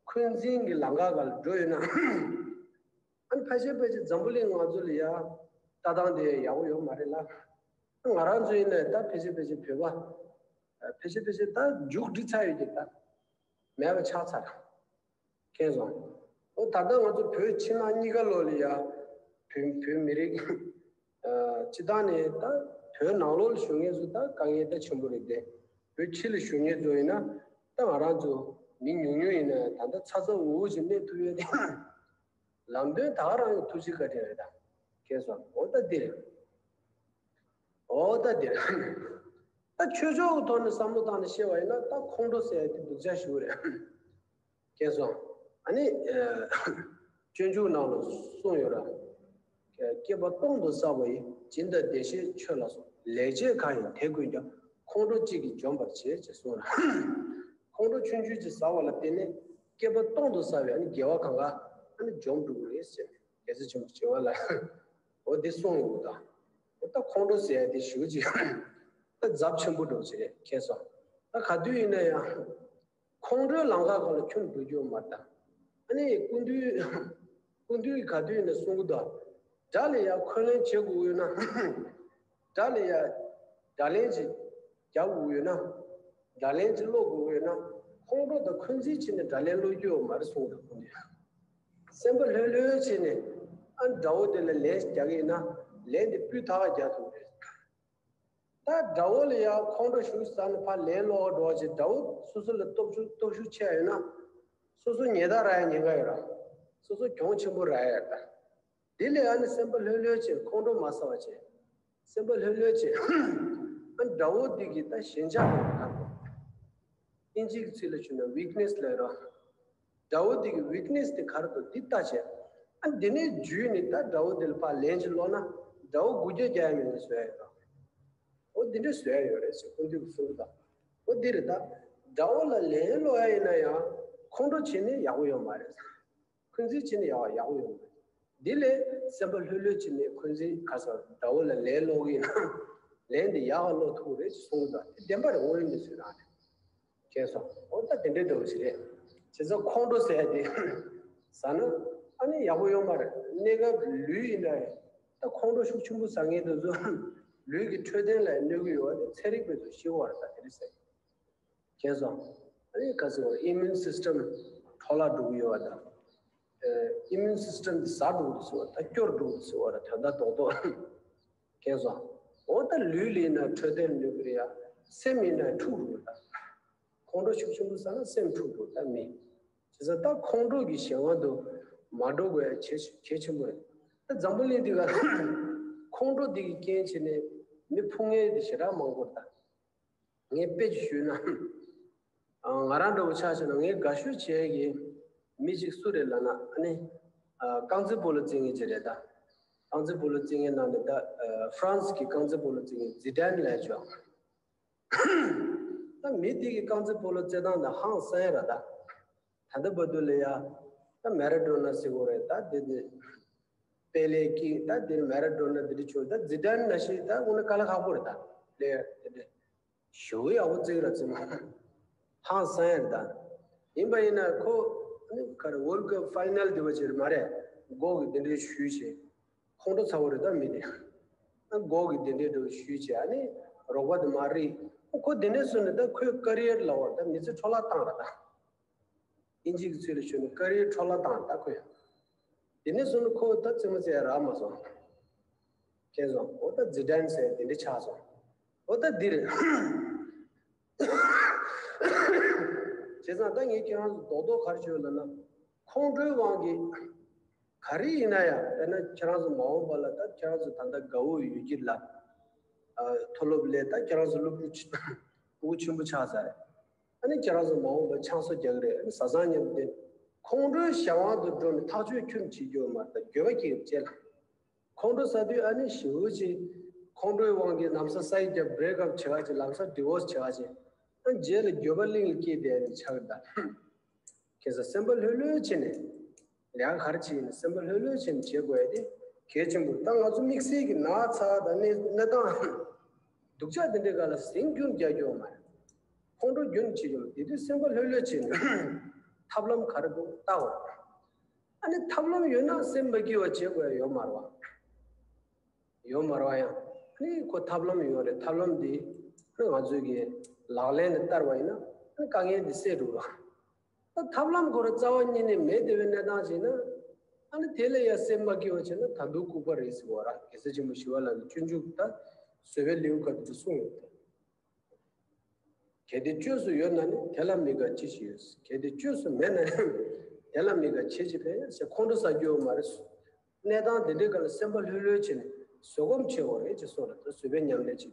འཁོན་འཛིན་གྱི་ལམ་ཁ་སྒང་ལ་འགྲོ་ཡོད་ན། ཨ་ནི་ཕལ་ཆེར་ཕལ་ཆེར་འཛམ་བུ་གླིང་ང་ཚོ་ལ་ཡ་ལྟ་སྟངས་དེ་ཡག་པོ་ཡོད་མ་རེད་ལ། ང་རང་ཚོ་ཡིན་ན་ད་ཕལ་ཆེར་ཕལ་ཆེར་བོད་པ་ཕལ་ཆེར་ཕལ་ཆེར་ད་མཇུག་སྒྲིལ་ཚར་ཡོད་ཀྱི་ད་མེད་པ་ཆགས་ཚར། མཁྱེན་སོང་། ཨོ་ད་ལྟ་ང་ཚོ་བོད་ཕྱི་ནང་གཉིས་ཀ་ལོགས་ལ་ཡ་བོད་བོད་མི་རིགས་སྤྱི་བཏང་ནས་ད་བོད་ནང་ལོགས་ལ་བཞུགས་མཁན་ཚོ་ད་དཀའ་ངལ་ད་ཆེན་པོ་རེད་དེ། བོད་ཕྱི་ལ་བཞུགས་མཁན་ཚོ་ཡིན་ན་ད་ང་རང་ཚོ་མི་ཉུང་ཉུང་ཡིན་ན་ད་ལྟ་ཚ་ཚ་འུར་འུར་ཞིག་གནས་ཐུབ་ཡོད་དེ། ལམ་སྟོན་ད་ག་རང་གི་ཐུགས་རྗེ་བཀའ་དྲིན་རེད་ད། མཁྱེན་སོང་། འོ་ད་འདིར། འོ་ད་འདིར། ད་ཆོས་ཕྱོགས་ཀྱི་ཐོག་ནས་བསམ་བློ་བཏང་ནས་བཤད་པ་ཡིན་ན་ད་ཁོང་ཁྲོ་ཟེར་ཡ་དེ་སྡུག་ཅག་ཞིག་རེད། མཁྱེན་སོང་། ཨ་ནི། སྤྱོད་འཇུག་ནང་ལ་གསུངས་ཡོད་ར། བསྐལ་པ་སྟོང་དུ་བསགས་པ་ཡི། སྦྱིན་དང་བདེ་གཤེགས་མཆོད་ལ་སོགས། ལེགས་སྤྱད་གང་ཡིན་དེ་ཀུན་ཀྱང་། ཁོང་ཁྲོ་གཅིག་གིས་འཇོམས་པར་བྱེད་ཅེས་གསུངས་ར། ཁོང་ཁྲོ་ཆུང་ཆུང་ཅིག་ཟ་བ་ལ་བརྟེན་ནས་བསྐལ་པ་སྟོང་དུ་བསགས་པའི་ཨ་ནི་དགེ་བ་གང་ག་ཨ་ནི་འཇོམས་འགྲོ་གི་རེད་ཟེར་ནས་རྒྱལ་སྲས་ཆེན་པོ་བྱེ་བ་ལ་འོ་འདི་གསུངས་ཡོད་གི་ད། འོ་ད་ཁོང་ཁྲོ་ཟེར་ཡ་དེ་ཞེ་པོ་ཅིག་ད་ཚབས་ཆེན་པོ་འགྲོ་ཅིག་རེད། མཁྱེན་སོང་། ད་ག་དུས་ཡིན་ན་ཡང་། ཁོང་ཁྲོའི་ལམ་ཁ་སྒང་ལ་ཁྱོན་འགྲོ་རྒྱུ་མ་རེད་ད། ཨ་ནི་སྐུ་མདུན་སྐུ་མདུན་གྱིས་ག་དུས་ཡིན་ན་གསུང་གི་འདུག་དགྲ་ལ་ཡ་འཁོན་ལན་བྱེད་དགོས་ཡོད་ན། དགྲ་ལ་ཡ་དགྲ་ལན་ཅིག་རྒྱག་དགོས་ཡོད་ན། དགྲ་ལན་ཅིག་སློག་དགོས་ཡོད་ན། ཁོང་ཁྲོ་དང་འཁོན་འཛིན་བྱས་ནས་དགྲ་ལན་སློག་རྒྱུ་ཡོད་མ་རེད་གསུངས་འདུག་སྐུ་མདུན། སེམས་པ་ལྷོད་ལྷོད་བྱས་ནས་ཨ་དགྲ་བོ་དེ་ལ་ལན་ཞིག་རྒྱག་གི་ཡིན་ན། ལན་དེ་སྤུས་དག་རྒྱག་ཐུབ་རེད། ད་དགྲ་བོ་ལ་ཡང་ཁོང་ཁྲོ་ཞུགས་ཟ་ནས་ཕར་ལན་སློག་འགྲོ་བ་ཅིག་དགྲ་བོ་སོ་སོ་ལ་སྟོབས་ཤུགས་སྟོབས་ཤུགས་ཆེ་ཡོད་ན། སོ་སོ་ཉེས་རྡུང་རག་ཡ་ཉེན་ཁ་ཡོད་ར། སོ་སོ་གྱོང་ཆེན་པོ་རག་ཡ་ཡོད་ད། དེ་ལས་ཨ་ནི་སེམས་པ་ལྷོད་ལྷོད་བྱས་ཁོང་ཁྲོ་མ་ཟ་བ་བྱས། སེམས་པ་ལྷོད་ལྷོད་བྱས། ཨ་དགྲ་བོ་འདི་གི་ད་ཞན་ཆ་དེ་ག་རེ་འདུག་ཨིན་ཇི་གི་ཚིག་ལ་ཞུས་ན་ཝིག་ནེ་སི་ལབ་ར། དགྲ་བོ་འདི་གི་ཝིག་ནེ་སི་དེ་ག་རེ་འདུག་འདི་ལྟ་བྱས། ཨ་འདི་ནས་བརྒྱུད་ནས་ད་དགྲ་བོ་འདི་ལ་ཕར་ལན་ཅིག་སློག་ན་དགྲ་བོ་འགུལ་སྐྱོད་རྒྱག་ཡ་མེད་ན་བཟོ་ཡ་ཡོད་ར། འོ་འདི་འདྲ་བཟོ་ཡ་ཡོད་རེད་ཟེར་སྐུ་མདུན་གྱིས་གསུངས་གི་འདུག་འོ་འདི་རེད་ད། དགྲ་བོ་ལ་ལན་སློག་ཡ་ཡིན་ན་ཡང་ཁོང་ཁྲོ་བྱས་ནས་ཡག་པོ་ཡོད་མ་རེད། འཁོན་འཛིན་བྱས་ནས་ཡག་ཡག་པོ་ཡོང་གི། འདི་ལས་སེམས་པ་ལྷོད་ལྷོད་བྱས་ནས་འཁོན་འཛིན་ཁ་སང་དགྲ་བོ་ལ་ལན་སློག་གི་ཡིན་ན། ལན་འདི་ཡག་ག་སློག་ཐུབ་ཀྱི་རེད་ཅེས་གསུངས་གི་འདུག་དེ་བདེན་པ་རེད། དངོས་ཡོད་གནས་ཚུལ་རང་རེད། མཁྱེན་སོང་། འོ་ད་དེ་འདྲའི་འདྲ་བོ་ཞིག་རེད། བྱས་ཙང་ཁོང་ཁྲོ་ཟེར་ཡ་དེ་ཟ་ན་ཨ་ནི་ཡག་པོ་ཡོད་མ་རེད། གནས་སྐབས་ལུས་ཡིན་ན་ཡང་ད་ཁོང་ཁྲོ་ཤུགས་ཆེན་པོ་ཟ་མཁན་དེ་ཚོ་ལུས་ཀྱི་འཕྲོད་བསྟེན་ལ་གནོད་ཀྱི་ཡོད་པ་དེ་ཚན་རིག་པས་ཚོ་ཤེས་ཀྱི་ཡོད་རེད། ད་དེ་རེད་ཟེར། མཁྱེན་སོང་། ཨ་ནི་ག་ཚོད་ཨི་མིའུན་སིས་ཊམ་འཕྲོ་བརླག་འགྲོ་གི་ཡོད་པ་དང་། ཨེ་ཨི་མིའུན་སིས་ཊམ་འདི་ཟ་འགྲོ་གི་འདུག་ཟེར་བ་དང་སྐྱོ་འགྲོ་གི་འདུག་ཟེར་བ་ར་དོན་དག་རྡོག་རྡོག་མཁྱེན་སོང་། འོ་ད་ལུས་ལ་ཡིན་ན་འཕྲོད་བསྟེན་ལུས་ཀྱི་རེད་ཡ། སེམས་ཡིན་ན་འཁྲུག་འགྲོ་ད། ཁོང་ཁྲོ་ཤུགས་ཆེན་པོ་ཟ་ན་སེམས་འཁྲུག་འགྲོ་ད་མི། བྱས་ཙང་ད་ཁོང་ཁྲོ་གི་གཞན་དབང་དུ་མ་འགྲོ་དགོས་ཡ་གལ་གལ་ཆེན་པོ་རེད། ད་འཛམ་བུ་གླིང་འདི་ག་ཁོང་ཁྲོ་འདི་གི་རྐྱེན་བྱས་ནས་མི་ཕུང་མཁན་འདི་ཞེ་དྲག་མང་པོ་རེད་ད། ངས་དཔེ་ཅིག་ཞུས་ན། ཨ་ང་རང་འདྲ་བོ་ཆ་བཞག་ན་ངས་དགའ་ཤོས་བྱེད་ཀྱི་མི་གཅིག་སུ་རེད་ལབ་ན་ཨ་ནི། ཨ་རྐང་རྩེད་སྤོ་ལོ་རྩེད་མཁན་ཅིག་རེད་ད། རྐང་རྩེད་སྤོ་ལོ་རྩེད་མཁན་ནང་ནས་ད་ཨ་ཧྥ་རན་སི་གི་རྐང་རྩེད་སྤོ་ལོ་རྩེད་མཁན་ཛི་ཌན་ལབ་ཅོག་ད་མི་དེ་གི་རྐང་རྩེད་སྤོ་ལོ་རྩེད་སྟངས་དང་ཧང་སང་ཡ་ར་ད། ད་ལྟ་བར་དུ་ལ་ཡ། ད་མེ་ར་ཌོ་ན་ཟེར་གོ་རེད་ད་དེ་དེ། པེ་ལེ་ཀི་ད་དེ་མེ་ར་ཌོ་ན་དེ་འདྲ་བྱུང་ད་ཛི་ཌན་ན་ཞིག་ད་དངོས་གནས་དཀའ་ལས་ཁག་པོ་རེད་ད། ལེ་དེ་འདྲ། ཞེ་པོ་ཡག་པོ་རྩེ་གི་ར་རྩེད་མོ། ཧང་སང་ཡ་རེད་ད། ཡིན་པ་ཡིན་ན་ཁོ་ཨ་ནི་ག་རེ་ཝོལ་ཀབ་ཕའི་ནལ་དེ་བ་ཅིག་རེད་མ་རེད། མགོ་གི་དེ་འདྲའི་ཞུས་བྱས། ཁོང་ཁྲོ་ཚ་བོ་རེད་ད་མི་དེ། ཨ་མགོ་གི་དེ་འདྲའི་འགྲོ་ཞུས་བྱས་ཨ་ནི་རོགས་པ་དེ་མ་རེད། ཁོ་དེ་ནས་བཟུང་ནས་ད་ཁོའི་ཀ་རི་ཡར་ལ་བར་ད་མི་ཚེ་འཕྲོ་བརླག་བཏང་ར་ད། ཨིན་ཇི་གི་ཚུལ་ལ་ཞུས་ན་ཀ་རི་ཡར་འཕྲོ་བརླག་བཏང་ད་ཁོས། དེ་ནས་བཟུང་ནས་ཁོ་ད་རྩེད་མོ་རྩེ་ཡ་རག་མ་སོང་། མཁྱེན་སོང་། འོ་ད་ཛི་ཌན་ཟེར་དེ་འདྲ་ཆགས་སོང་། འོ་ད་འདི་རེད། བྱས་ཙང་ད་ངས་ཁྱེད་རང་ཚོ་རྡོག་རྡོག་ག་རེ་ཞུ་ལབ་ན། ཁོང་ཁྲོའི་དབང་གིས་ག་རེ་ཡིན་ན་ཡང་དཔེར་ན་ཁྱེད་རང་ཚོ་མ་འོངས་པ་ལ་ད་ཁྱེད་རང་ཚོ་ད་ལྟ་དགའ་བོ་ཡོད་ཀྱི་ལ། ཨ་མཐོ་སློབ་ལས་ད་ཁྱེད་རང་ཚོ་སློབ་ཕྲུག་ཕྲུ་གུ་ཆེན་པོ་ཆགས་ཚར་རེད། ཨ་ནི་ཁྱེད་རང་ཚོ་མ་འོངས་པར་ཆང་ས་རྒྱག་གི་རེད། ཨ་ནི་བཟའ་ཚང་མཉམ་དུ་ཁོང་ཁྲོའི་གཞན་དབང་དུ་འགྲོ་ནས་ཐག་གཅོད་ཁྱོན་བྱེད་རྒྱུ་མ་རེད་ད་འགྱོད་པ་སྐྱེ་གི་བྱས་ལ། ཁོང་ཁྲོ་ཟ་དུས་ཨ་ནི་ཞེ་པོ་ཅིག་ཁོང་ཁྲོའི་དབང་གིས་ལམ་སང་ས་ཡིག་བརྒྱབ་བྷི་རེག་ཨབ་བྱེད་པ་ཅིག་ལམ་སང་ཌི་བོར་སི་བྱེད་པ་ཅིག་ཨ་རྗེས་ལ་འགྱོད་པ་གླིང་ལ་སྐྱེས་བསྡད་ནས་ཆགས་ཀྱི་ད། ཁ་སང་སེམས་པ་ལྷོད་ལྷོད་བྱས་ནས་ལས་ཀ་ག་རེ་བྱེད་ཡིན་ན་སེམས་པ་ལྷོད་ལྷོད་བྱས་ནས་བྱེད་དགོས་ཡ་དེ་གལ་ཆེན་པོ་རེད། ད་ང་ཚོ་དམིགས་བསལ་གྱི་ན་ཚ་དང་གནས་གནས་སྟངས་སྡུག་ཅག་དེ་འདྲའི་སྒང་ལ་ཟིང་རྒྱུན་རྒྱག་རྒྱུ་མ་རེད། ཁོང་ཁྲོ་རྒྱུན་བྱེད་རྒྱུ་མ་རེད། དེ་དུས་སེམས་པ་ལྷོད་ལྷོད་བྱས་ནས་ཐབས་ལམ་ག་རེ་འདུག་ལྟ་དགོས་རེད། ཨ་ནི་ཐབས་ལམ་ཡོད་ན་སེམས་མ་སྐྱིད་པ་བྱེད་དགོས་ཡ་ཡོད་མ་རེད་བ། ཡོད་མ་རེད་བ་ཡང་། ཨ་ནི་ཁོ་ཐབས་ལམ་ཡོད་རེད། ཐབས་ལམ་འདི་ཨ་ནི་ང་ཚོས་ཀྱི་ལག་ལེན་དུ་བསྟར་བ་ཡིན་ན་ཨ་ནི་དཀའ་ངལ་འདི་སེལ་འགྲོ་ར། ད་ཐབས་ལམ་ཁོ་ར་རྩ་བ་ཉིད་ནས་མེད་བསྡད་པའི་གནས་སྟངས་ཤིག་ན། ཨ་ནི་དེ་ལ་ཡང་སེམས་མ་སྐྱིད་པ་བྱས་ན་ད་དུང་ལྐུགས་པ་རེད་ཟེར་བ་ར། རྒྱལ་སྲས་ཆེན་པོ་ཞི་བ་ལྷ་གི་སྤྱོད་འཇུག་ད་བཟོད་པའི་ལེའུ་ཁ་ཐུག་ཏུ་གསུངས་ཡོད་དེ། གལ་ཏེ་བཅོས་སུ་ཡོད་ན་ནི་དེ་ལ་དམིགས་པ་ཅི་ཞིག་ཡོད། གལ་ཏེ་བཅོས་སུ་མེད་ན་ནི་དེ་ལ་དམིགས་པ་ཅི་ཞིག་ཕན་ཡང་ཟེར། ཁོང་ཁྲོ་ཟ་རྒྱུ་ཡོད་མ་རེད། གནས་སྟངས་འདི་འདྲའི་སྐབས་ལ་སེམས་པ་ལྷོད་ལྷོད་བྱས་ནས་བཟོད་སྒོམ་བྱེད་དགོས་རེད་ཅེས་གསུངས་ལ་ད་བཟོད་པའི་ཉམས་ལེན་བྱེད།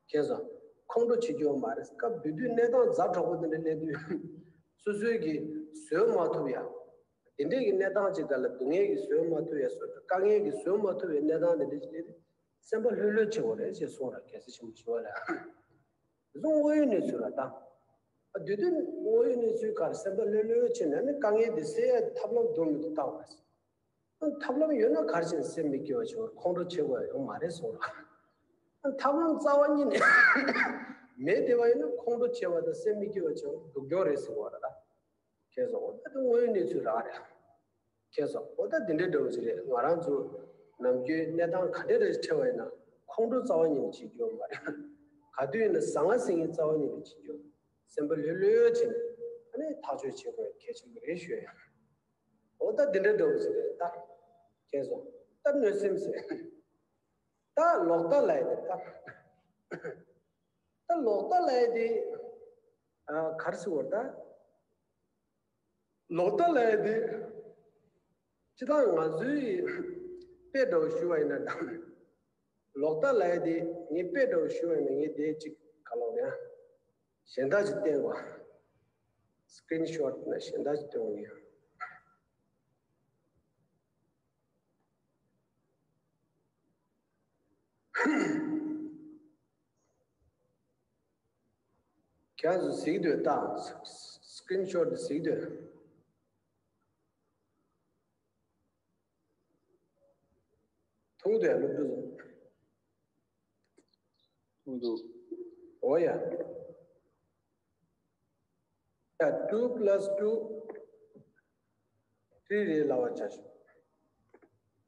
མཁྱེན་སོང་། ཁོང་ཁྲོ་བྱེད་རྒྱུ་ཡོད་མ་རེད། སྐབས་དེ་དུས་གནས་སྟངས་ཛ་དྲག་པོ་དེ་འདྲ་སླེབས་དུས་སོ་སོའི་གི་བཟོད་མ་ཐུབ་ཡ། དེ་འདྲའི་གི་གནས་སྟངས་ཅིག་སྒང་ལ་སྡུག་བསྔལ་གྱིས་བཟོད་མ་ཐུབ་ཡ་བཟོ་འདྲ་དཀའ་ངལ་གྱིས་བཟོད་མ་ཐུབ་པའི་གནས་སྟངས་དེ་འདྲ་ཅིག་སླེབས་དུས་སེམས་པ་ལྷོད་ལྷོད་བྱེད་དགོས་རེད་ཅེས་གསུངས་ར། རྒྱལ་སྲས་ཆེན་པོ་ཞི་བ་ལྷ། དེ་ཚོ་དངོས་ཡོད་གནས་ཚུལ་ར་ད། ཨ་དེ་དུས་དངོས་ཡོད་གནས་ཚུལ་ག་རེ་སེམས་པ་ལྷོད་ལྷོད་བྱས་ནས་ནི་དཀའ་ངལ་འདི་སེལ་ཡ་ཐབས་ལམ་འདུག་མི་འདུག་བལྟ་དགོས་རེད། ཐབས་ལམ་ཡོད་ན་ག་རེ་བྱས་ནས་སེམས་མི་སྐྱིད་པ་བྱུང་ཁོང་ཁྲོ་བྱེད་དགོས་ཡ་ཡོད་མ་རེད་གསུངས་ར། ཐབས་ལམ་རྩ་བ་ཉིད་ནས་ མེ་བསྡད་པ་ཡིན་ན་ཁོང་ཁྲོ་ཆེ་བ་དང་སེམས་མི་སྐྱིད་པ་ཆེ་བ་སྡུག་གྱོང་རེད་ཟེར་བ་རེད་ད། ཁྱེད་ཚོ་འོ་ད་དངོས་ཡོད་གནས་ཚུལ་རག་རེད། ཁྱེད་ཚོ་འོ་ད་འདི་འདྲའི་འདྲ་བོ་ཞིག་རེད། ང་རང་ཚོ་ནམ་རྒྱུན་གནས་སྟངས་ག་འདྲ་རེ་འཕྲད་པ་ཡིན་ན་ཁོང་ཁྲོ་རྩ་བ་ཉིད་ནས་བྱེད་རྒྱུ་མ་རེད། ག་དུས་ཡིན་ན་ཟང་ངེ་ཟིང་ངེ་རྩ་བ་ཉིད་ནས་བྱེད་རྒྱུ། སེམས་པ་ལྷོད་ལྷོད་བྱས་ནས་ཨ་ནི་ཐག་གཅོད་བྱེད་དགོས་གལ་ཆེན་པོ་རེད་ཞུ་ཡ། འོ་ད་འདི་འདྲ་འདྲ་བོ་ཞིག་རེད་ད། ཁྱེད་ཚོ་ད་གནོད་སེམས་ཟེར། ད་ལོག་ལྟ་ལབ་ཡ་དེ་ད། ད་ལོག་ལྟ་ལབ་ཡ་དེ་ཨ་ག་རེ་ཟེར་བ་ད། ལོག་ལྟ་ལབ་ཡ་དེ་སྤྱིར་བཏང་ང་ཚོའི་དཔེ་འདྲ་བོ་ཞུ་བ་ཡིན་ན་ད། ལོག་ལྟ་ལབ་ཡ་དེ་ངས་དཔེ་འདྲ་བོ་ཞུ་བ་ཡིན་ན་ངས་དེ་གཅིག་ག་ལོག་ནས་གཞན་དག་ཅིག་བསྟན་དགོས། སི་ཀི་རིན་ཤོཊ་ནས་གཞན་དག་ཅིག་བསྟན་དགོས་ཡ། ཁྱེད་ཚོ་གཟིགས་འདོད་ད། སི་ཀི་རིན་ཤོཊ་གཟིགས་འདོད། མཐོང་འདོད་ཡ་སློབ་ཕྲུག་ཚོ། མཐོང་འདུག་འོ་ཡ། ཡ། two plus two three རེད་ལབ་པ་བྱ་ཞིག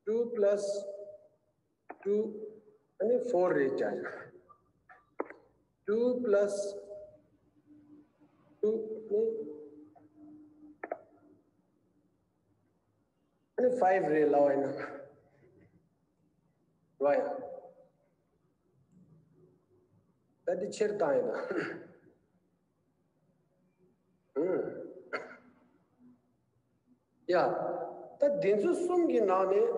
two plus two ཨ་ནི་four རེད་བྱ་ཞིག two plus two ནི། ཨ་ནི་five རེད་ལབ་པ་ཡིན་ན། རོ་ཡ། ད་འདི་ཕྱིར་བཏང་ཡིན་ན། ཨུམ། ཡ། ད་འདི་ཚོ་གསུམ་གྱི་ནང་ནས།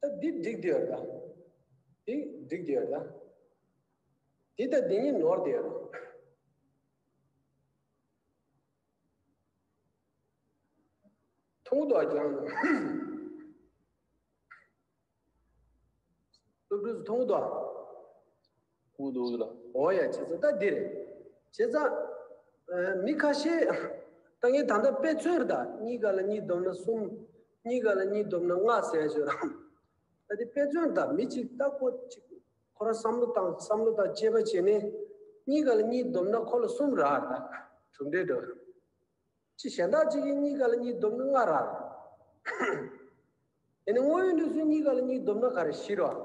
ད་འདི་འགྲིག་བསྡད་ཡོད་ད། འདི་འགྲིག་བསྡད་ཡོད་ད། འདི་ད་འདི་གཉིས་ནོར་བསྡད་ཡོད་ད། མཐོང་འདུག་ཀྱང་། སློབ་ཕྲུག་ཚོ་མཐོང་འདུག་མཐོང་འདུག་ལ། འོ་ཡ། བྱས་ཙང་ད་འདི་རེད། བྱས་ཙང་། ཨ། མི་ཁ་ཤས། ད་ངས་ད་ལྟ་དཔེ་མཚོན་རེད་ད། གཉིས་ཀ་ལ་གཉིས་བསྡོམས་ན་གསུམ། གཉིས་ཀ་ལ་གཉིས་བསྡོམས་ན་ལྔ་ཟེར་ཞོར་ར། ད་འདི་དཔེ་མཚོན་རེད་ད། མི་གཅིག་ད་ཁོ་གཅིག་ཁོ་རང་བསམ་བློ་བཏང་བསམ་བློ་དང་དཔྱད་པ་བྱས་ནས། གཉིས་ཀ་ལ་གཉིས་བསྡོམས་ན་ཁོ་ལ་གསུམ་རག་རེད་ད། གྲུབ་འབྲས་འགྲོ། ཅི་གཞན་དག་ཅིག་གིས་གཉིས་ཀ་ལ་གཉིས་བསྡོམས་ན་ལྔ་རག་རེད། ཡིན་ནའི་དངོས་ཡོད་གནས་ཚུལ་གཉིས་ཀ་ལ་གཉིས་བསྡོམས་ན་ག་རེ་བཞི་རེད།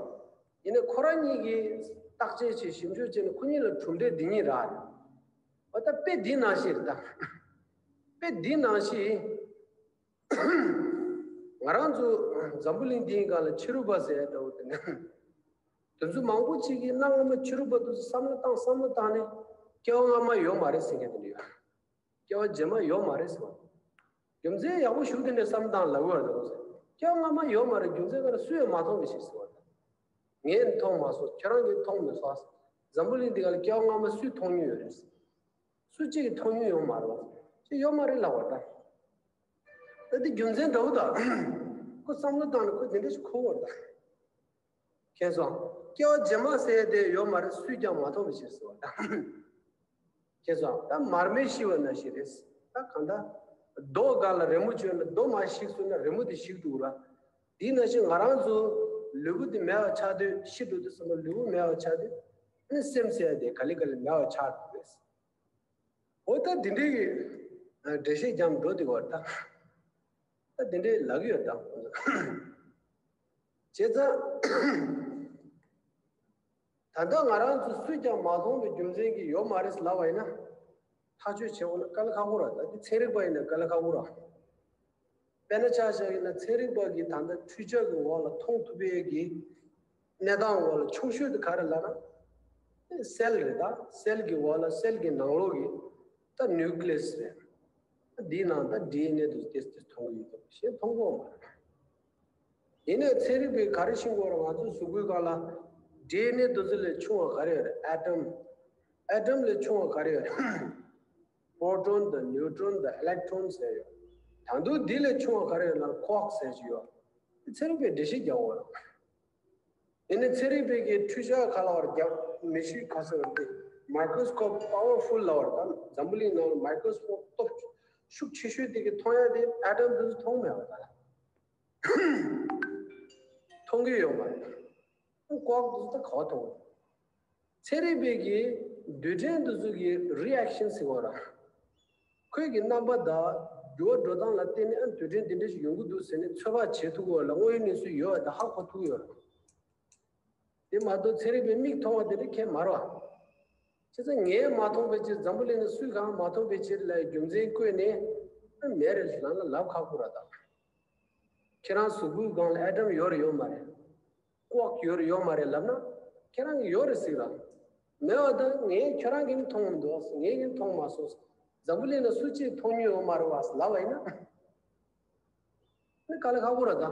ཡིན་ནའི་ཁོ་རང་གཉིས་ཀྱིས་བརྟག་དཔྱད་བྱས་ཞིབ་འཇུག་བྱས་ནས་ཁོ་གཉིས་ལ་གྲུབ་འབྲས་འདི་གཉིས་རག་རེད། འོ་ད་དཔེ་འདི་ནང་བཞིན་རེད་ད། དཔེ་འདི་ནང་བཞིན། ང་རང་ཚོ་འཛམ་བུ་གླིང་འདིའི་སྒང་ལ་ཕྱི་རོལ་པ་ཟེར་ཡ་འདྲ་བོ་དེ་ནི། དེ་ཚོ་མང་པོ་ཅིག་གིས་གནའ་སྔ་མོ་ཕྱི་རོལ་པ་དེ་ཚོ་བསམ་བློ་བཏང་བསམ་བློ་བཏང་ནས་སྐྱེ་བ་སྔ་མ་ཡོད་མ་རེད་ཟེར་མཁན་དེ་འདྲ་ཡོད། སྐྱེ་བ་རྗེས་མ་ཡོད་མ་རེད་ཟེར་བ། རྒྱུ་མཚན་ཡག་པོ་ཞིག་དེ་འདྲ་བསམ་བློ་བཏང་ལབ་དགོས་རེད་འདུག་ཟེར། སྐྱེ་བ་སྔ་མ་ཡོད་མ་རེད། རྒྱུ་མཚན་ག་རེ་སུས་ཡང་མ་མཐོང་བའི་ཕྱིར་ཟེར་བ་དང་། ངས་མཐོང་མ་སོང་། ཁྱེད་རང་གིས་མཐོང་མི་སོང་། འཛམ་བུ་གླིང་འདི་ག་ལ་སྐྱེ་བ་སྔ་མ་སུས་མཐོང་མྱོང་ཡོད་རེད། སུ་གཅིག་གིས་མཐོང་མྱོང་ཡོད་མ་རེད་བ། ཅི་ཡོད་མ་རེད་ལབ་པ་དང་། ད་དེ་རྒྱུ་མཚན་འདྲ་བོ་དང་། ཁོ་བསམ་བློ་བཏང་ནས་ཁོ་དེ་འདྲ་ཞིག་གོ་བ་དང་། མཁྱེན་སོང་། སྐྱེ་བ་རྗེས་མ་ཟེར་དེ་ཡོད་མ་རེད། སུས་ཀྱང་མ་མཐོང་བའི་ཕྱིར་ཟེར་བ་དང་། མཁྱེན་སོང་། ད་མར་མེ་ཤི་བ་ནང་བཞིན་རེད། ད་གང་ལྟར། རྡོ་སྒང་ལ་རི་མོ་བཅོས་ན་རྡོ་མར་ཞིག་སོང་ན་རི་མོ་དེ་ཞིག་འགྲོ་གི་རེད། དེ་ནང་བཞིན་ང་རང་ཚོ་ལུས་པོ་དེ་མེད་པ་ཆགས་དུས། ཤི་འགྲོ་དུས་ཙམ་པ་ལུས་པོ་མེད་པ་ཆགས་དུས། ཨ་ནི་སེམས་ཟེར་དེ་ག་ལེ་ག་ལེ་མེད་པ་ཆགས་འགྲོ་གི་རེད། འོ་ད་འདི་འདྲའི་གི་འགྲེལ་བཤད་རྒྱབ་འགྲོ་དེ་བར་ད། ད་འདི་འདྲའི་ལབ་ཀྱི་ཡོད་ད། བྱས་ཙང་། ད་ལྟ་ང་རང་ཚོ་སུས་ཀྱང་མ་མཐོང་བའི་རྒྱུ་མཚན་གྱིས་ཡོད་མ་རེད་ལབ་པ་ཡིན་ན། ཐག་གཅོད་བྱེད་འོང་ན་དཀའ་ལས་ཁག་པོ་རེད། ད་འདི་ཚན་རིག་པ་ཡིན་ན་དཀའ་ལས་ཁག་པོ་རེད། དཔེར་ན་ཆ་བཞག་ཡིན་ན་ཚན་རིག་པ་གིས་ད་ལྟ་འཕྲུལ་ཆས་ཀྱི་འོག་ལ་མཐོང་ཐུབ་པའི་གི་གནས་སྟངས་འོག་ལ་ཆུང་ཤོས་དེ་ག་རེ་ལབ་ན། སེལ་རེད་ད། སེལ་གྱི་འོག་ལ་སེལ་གྱི་ནང་ལོགས་ཀྱི་ད་ནིའུ་ཀི་ལི་ཡ་སི་རེད། འདིའི་ནང་ད་ཌི་ཨེན་ཨེ་དེ་ཏོག་ཙམ་མཐོང་གི་ཡོད་ཀྱང་གཞན་མཐོང་གི་ཡོད་མ་རེད། ཡིན་ནའི་ཚན་རིག་པས་ག་རེ་ཤེས་དགོས་རེད། ང་ཚོའི་གཟུགས་པོའི་སྒང་ལ་ཌི་ཨེན་ཨེ་དེ་ཚོ་ལས་ཆུང་བ་ག་རེ་ཡོད་རེད། ཨེ་ཊམ། ཨེ་ཊམ་ལས་ཆུང་བ་ག་རེ་ཡོད་རེད། པོ་ཊོན་དང་ནིའུ་ཊོན་དང་ཨི་ལེག་ཊོན་ཟེར་ཡོད། ད་དུང་འདི་ལས་ཆུང་བ་ག་རེ་ཡོད་ལབ་ན་ཁོ་ཀ་ཟེར་གྱི་ཡོད། འདི་ཚན་རིག་པས་འགྲེལ་བཤད་རྒྱག་དགོས་རེད། ཡིན་ནའི་ཚན་རིག་པའི་གི་འཕྲུལ་ཆས་ག་ལབ་པ་རེད། རྒྱ་མི་ཤུགས་ག་ཟེར་བ་དེ། མའི་ཀྲོ་སི་ཀོབ་པ་ཝར་ཕུལ་ལབ་པ་རེད། ད་འཛམ་བུ་གླིང་ནང་ལ་མའི་ཀྲོ་སི་ཀོབ་སྟོབས་ཤུགས་ཆེ་ཤོས་དེ་གིས་མཐོང་ཡ་དེ་ཨེ་ཊམ་དེ་ཚོ་མཐོང་མེད་པ་ད། མཐོང་གི་ཡོད་མ་རེད། ཁོ་ཀ་དེ་ཚོ་ད་ག་པར་མཐོང་། ཚན་རིག་པའི་གི་རྡུལ་ཕྲན་དེ་ཚོ་གི་རི་ཨེག་ཤན་ཟེར་བ་ར། ཁོའི་གི་རྣམ་པ་དང་འགྱུར་བ་འགྲོ་སྟངས་ལ་བརྟེན་ནས་ཨ་རྡུལ་ཕྲན་འདི་འདྲ་ཞིག་ཡོང་གི་འདུག་ཟེར་ནས་ཚོད་དཔག་བྱེད་ཐུབ་ཀྱི་ཡོད་ལ། དངོས་ཡོད་གནས་ཚུལ་ཡོད་པ་དང་ཧ་གོ་ཐུབ་ཀྱི་ཡོད་རེད། དེ་མ་གཏོགས་ཚན་རིག་པའི་མིག་མཐོང་བ་དེ་འདྲ་ཁྱད་མ་རེད་བ། བྱས་ཙང་ངས་མ་མཐོང་བའི་ཕྱིར། འཛམ་བུ་གླིང་ན་སུས་གང་མ་མཐོང་བའི་ཕྱིར་ལ་རྒྱུ་མཚན་བཀོད་ནས་ཨ་མེད་རེད་ལབ་ན་ལབ་ཁག་པོ་རེད་ད། ཁྱེད་རང་གཟུགས་པོའི་སྒང་ལ་ཨེ་ཊམ་ཡོད་རེད་ཡོད་མ་རེད། ཀོག་ཡོད་རེད་ཡོད་མ་རེད་ལབ་ན། ཁྱེད་རང་གིས་ཡོད་རེད་ཟེར་ལ། མེད་པ་དང་ངས་ཁྱེད་རང་གིས་མཐོང་མི་འདུག་ངས་གིས་མཐོང་མ་སོང་། འཛམ་བུ་གླིང་ན་སུ་གཅིག་མཐོང་མྱོང་ཡོད་མ་རེད་བ་ལབ་པ་ཡིན་ན། ནི་དཀའ་ལས་ཁག་པོ་རེད་ད།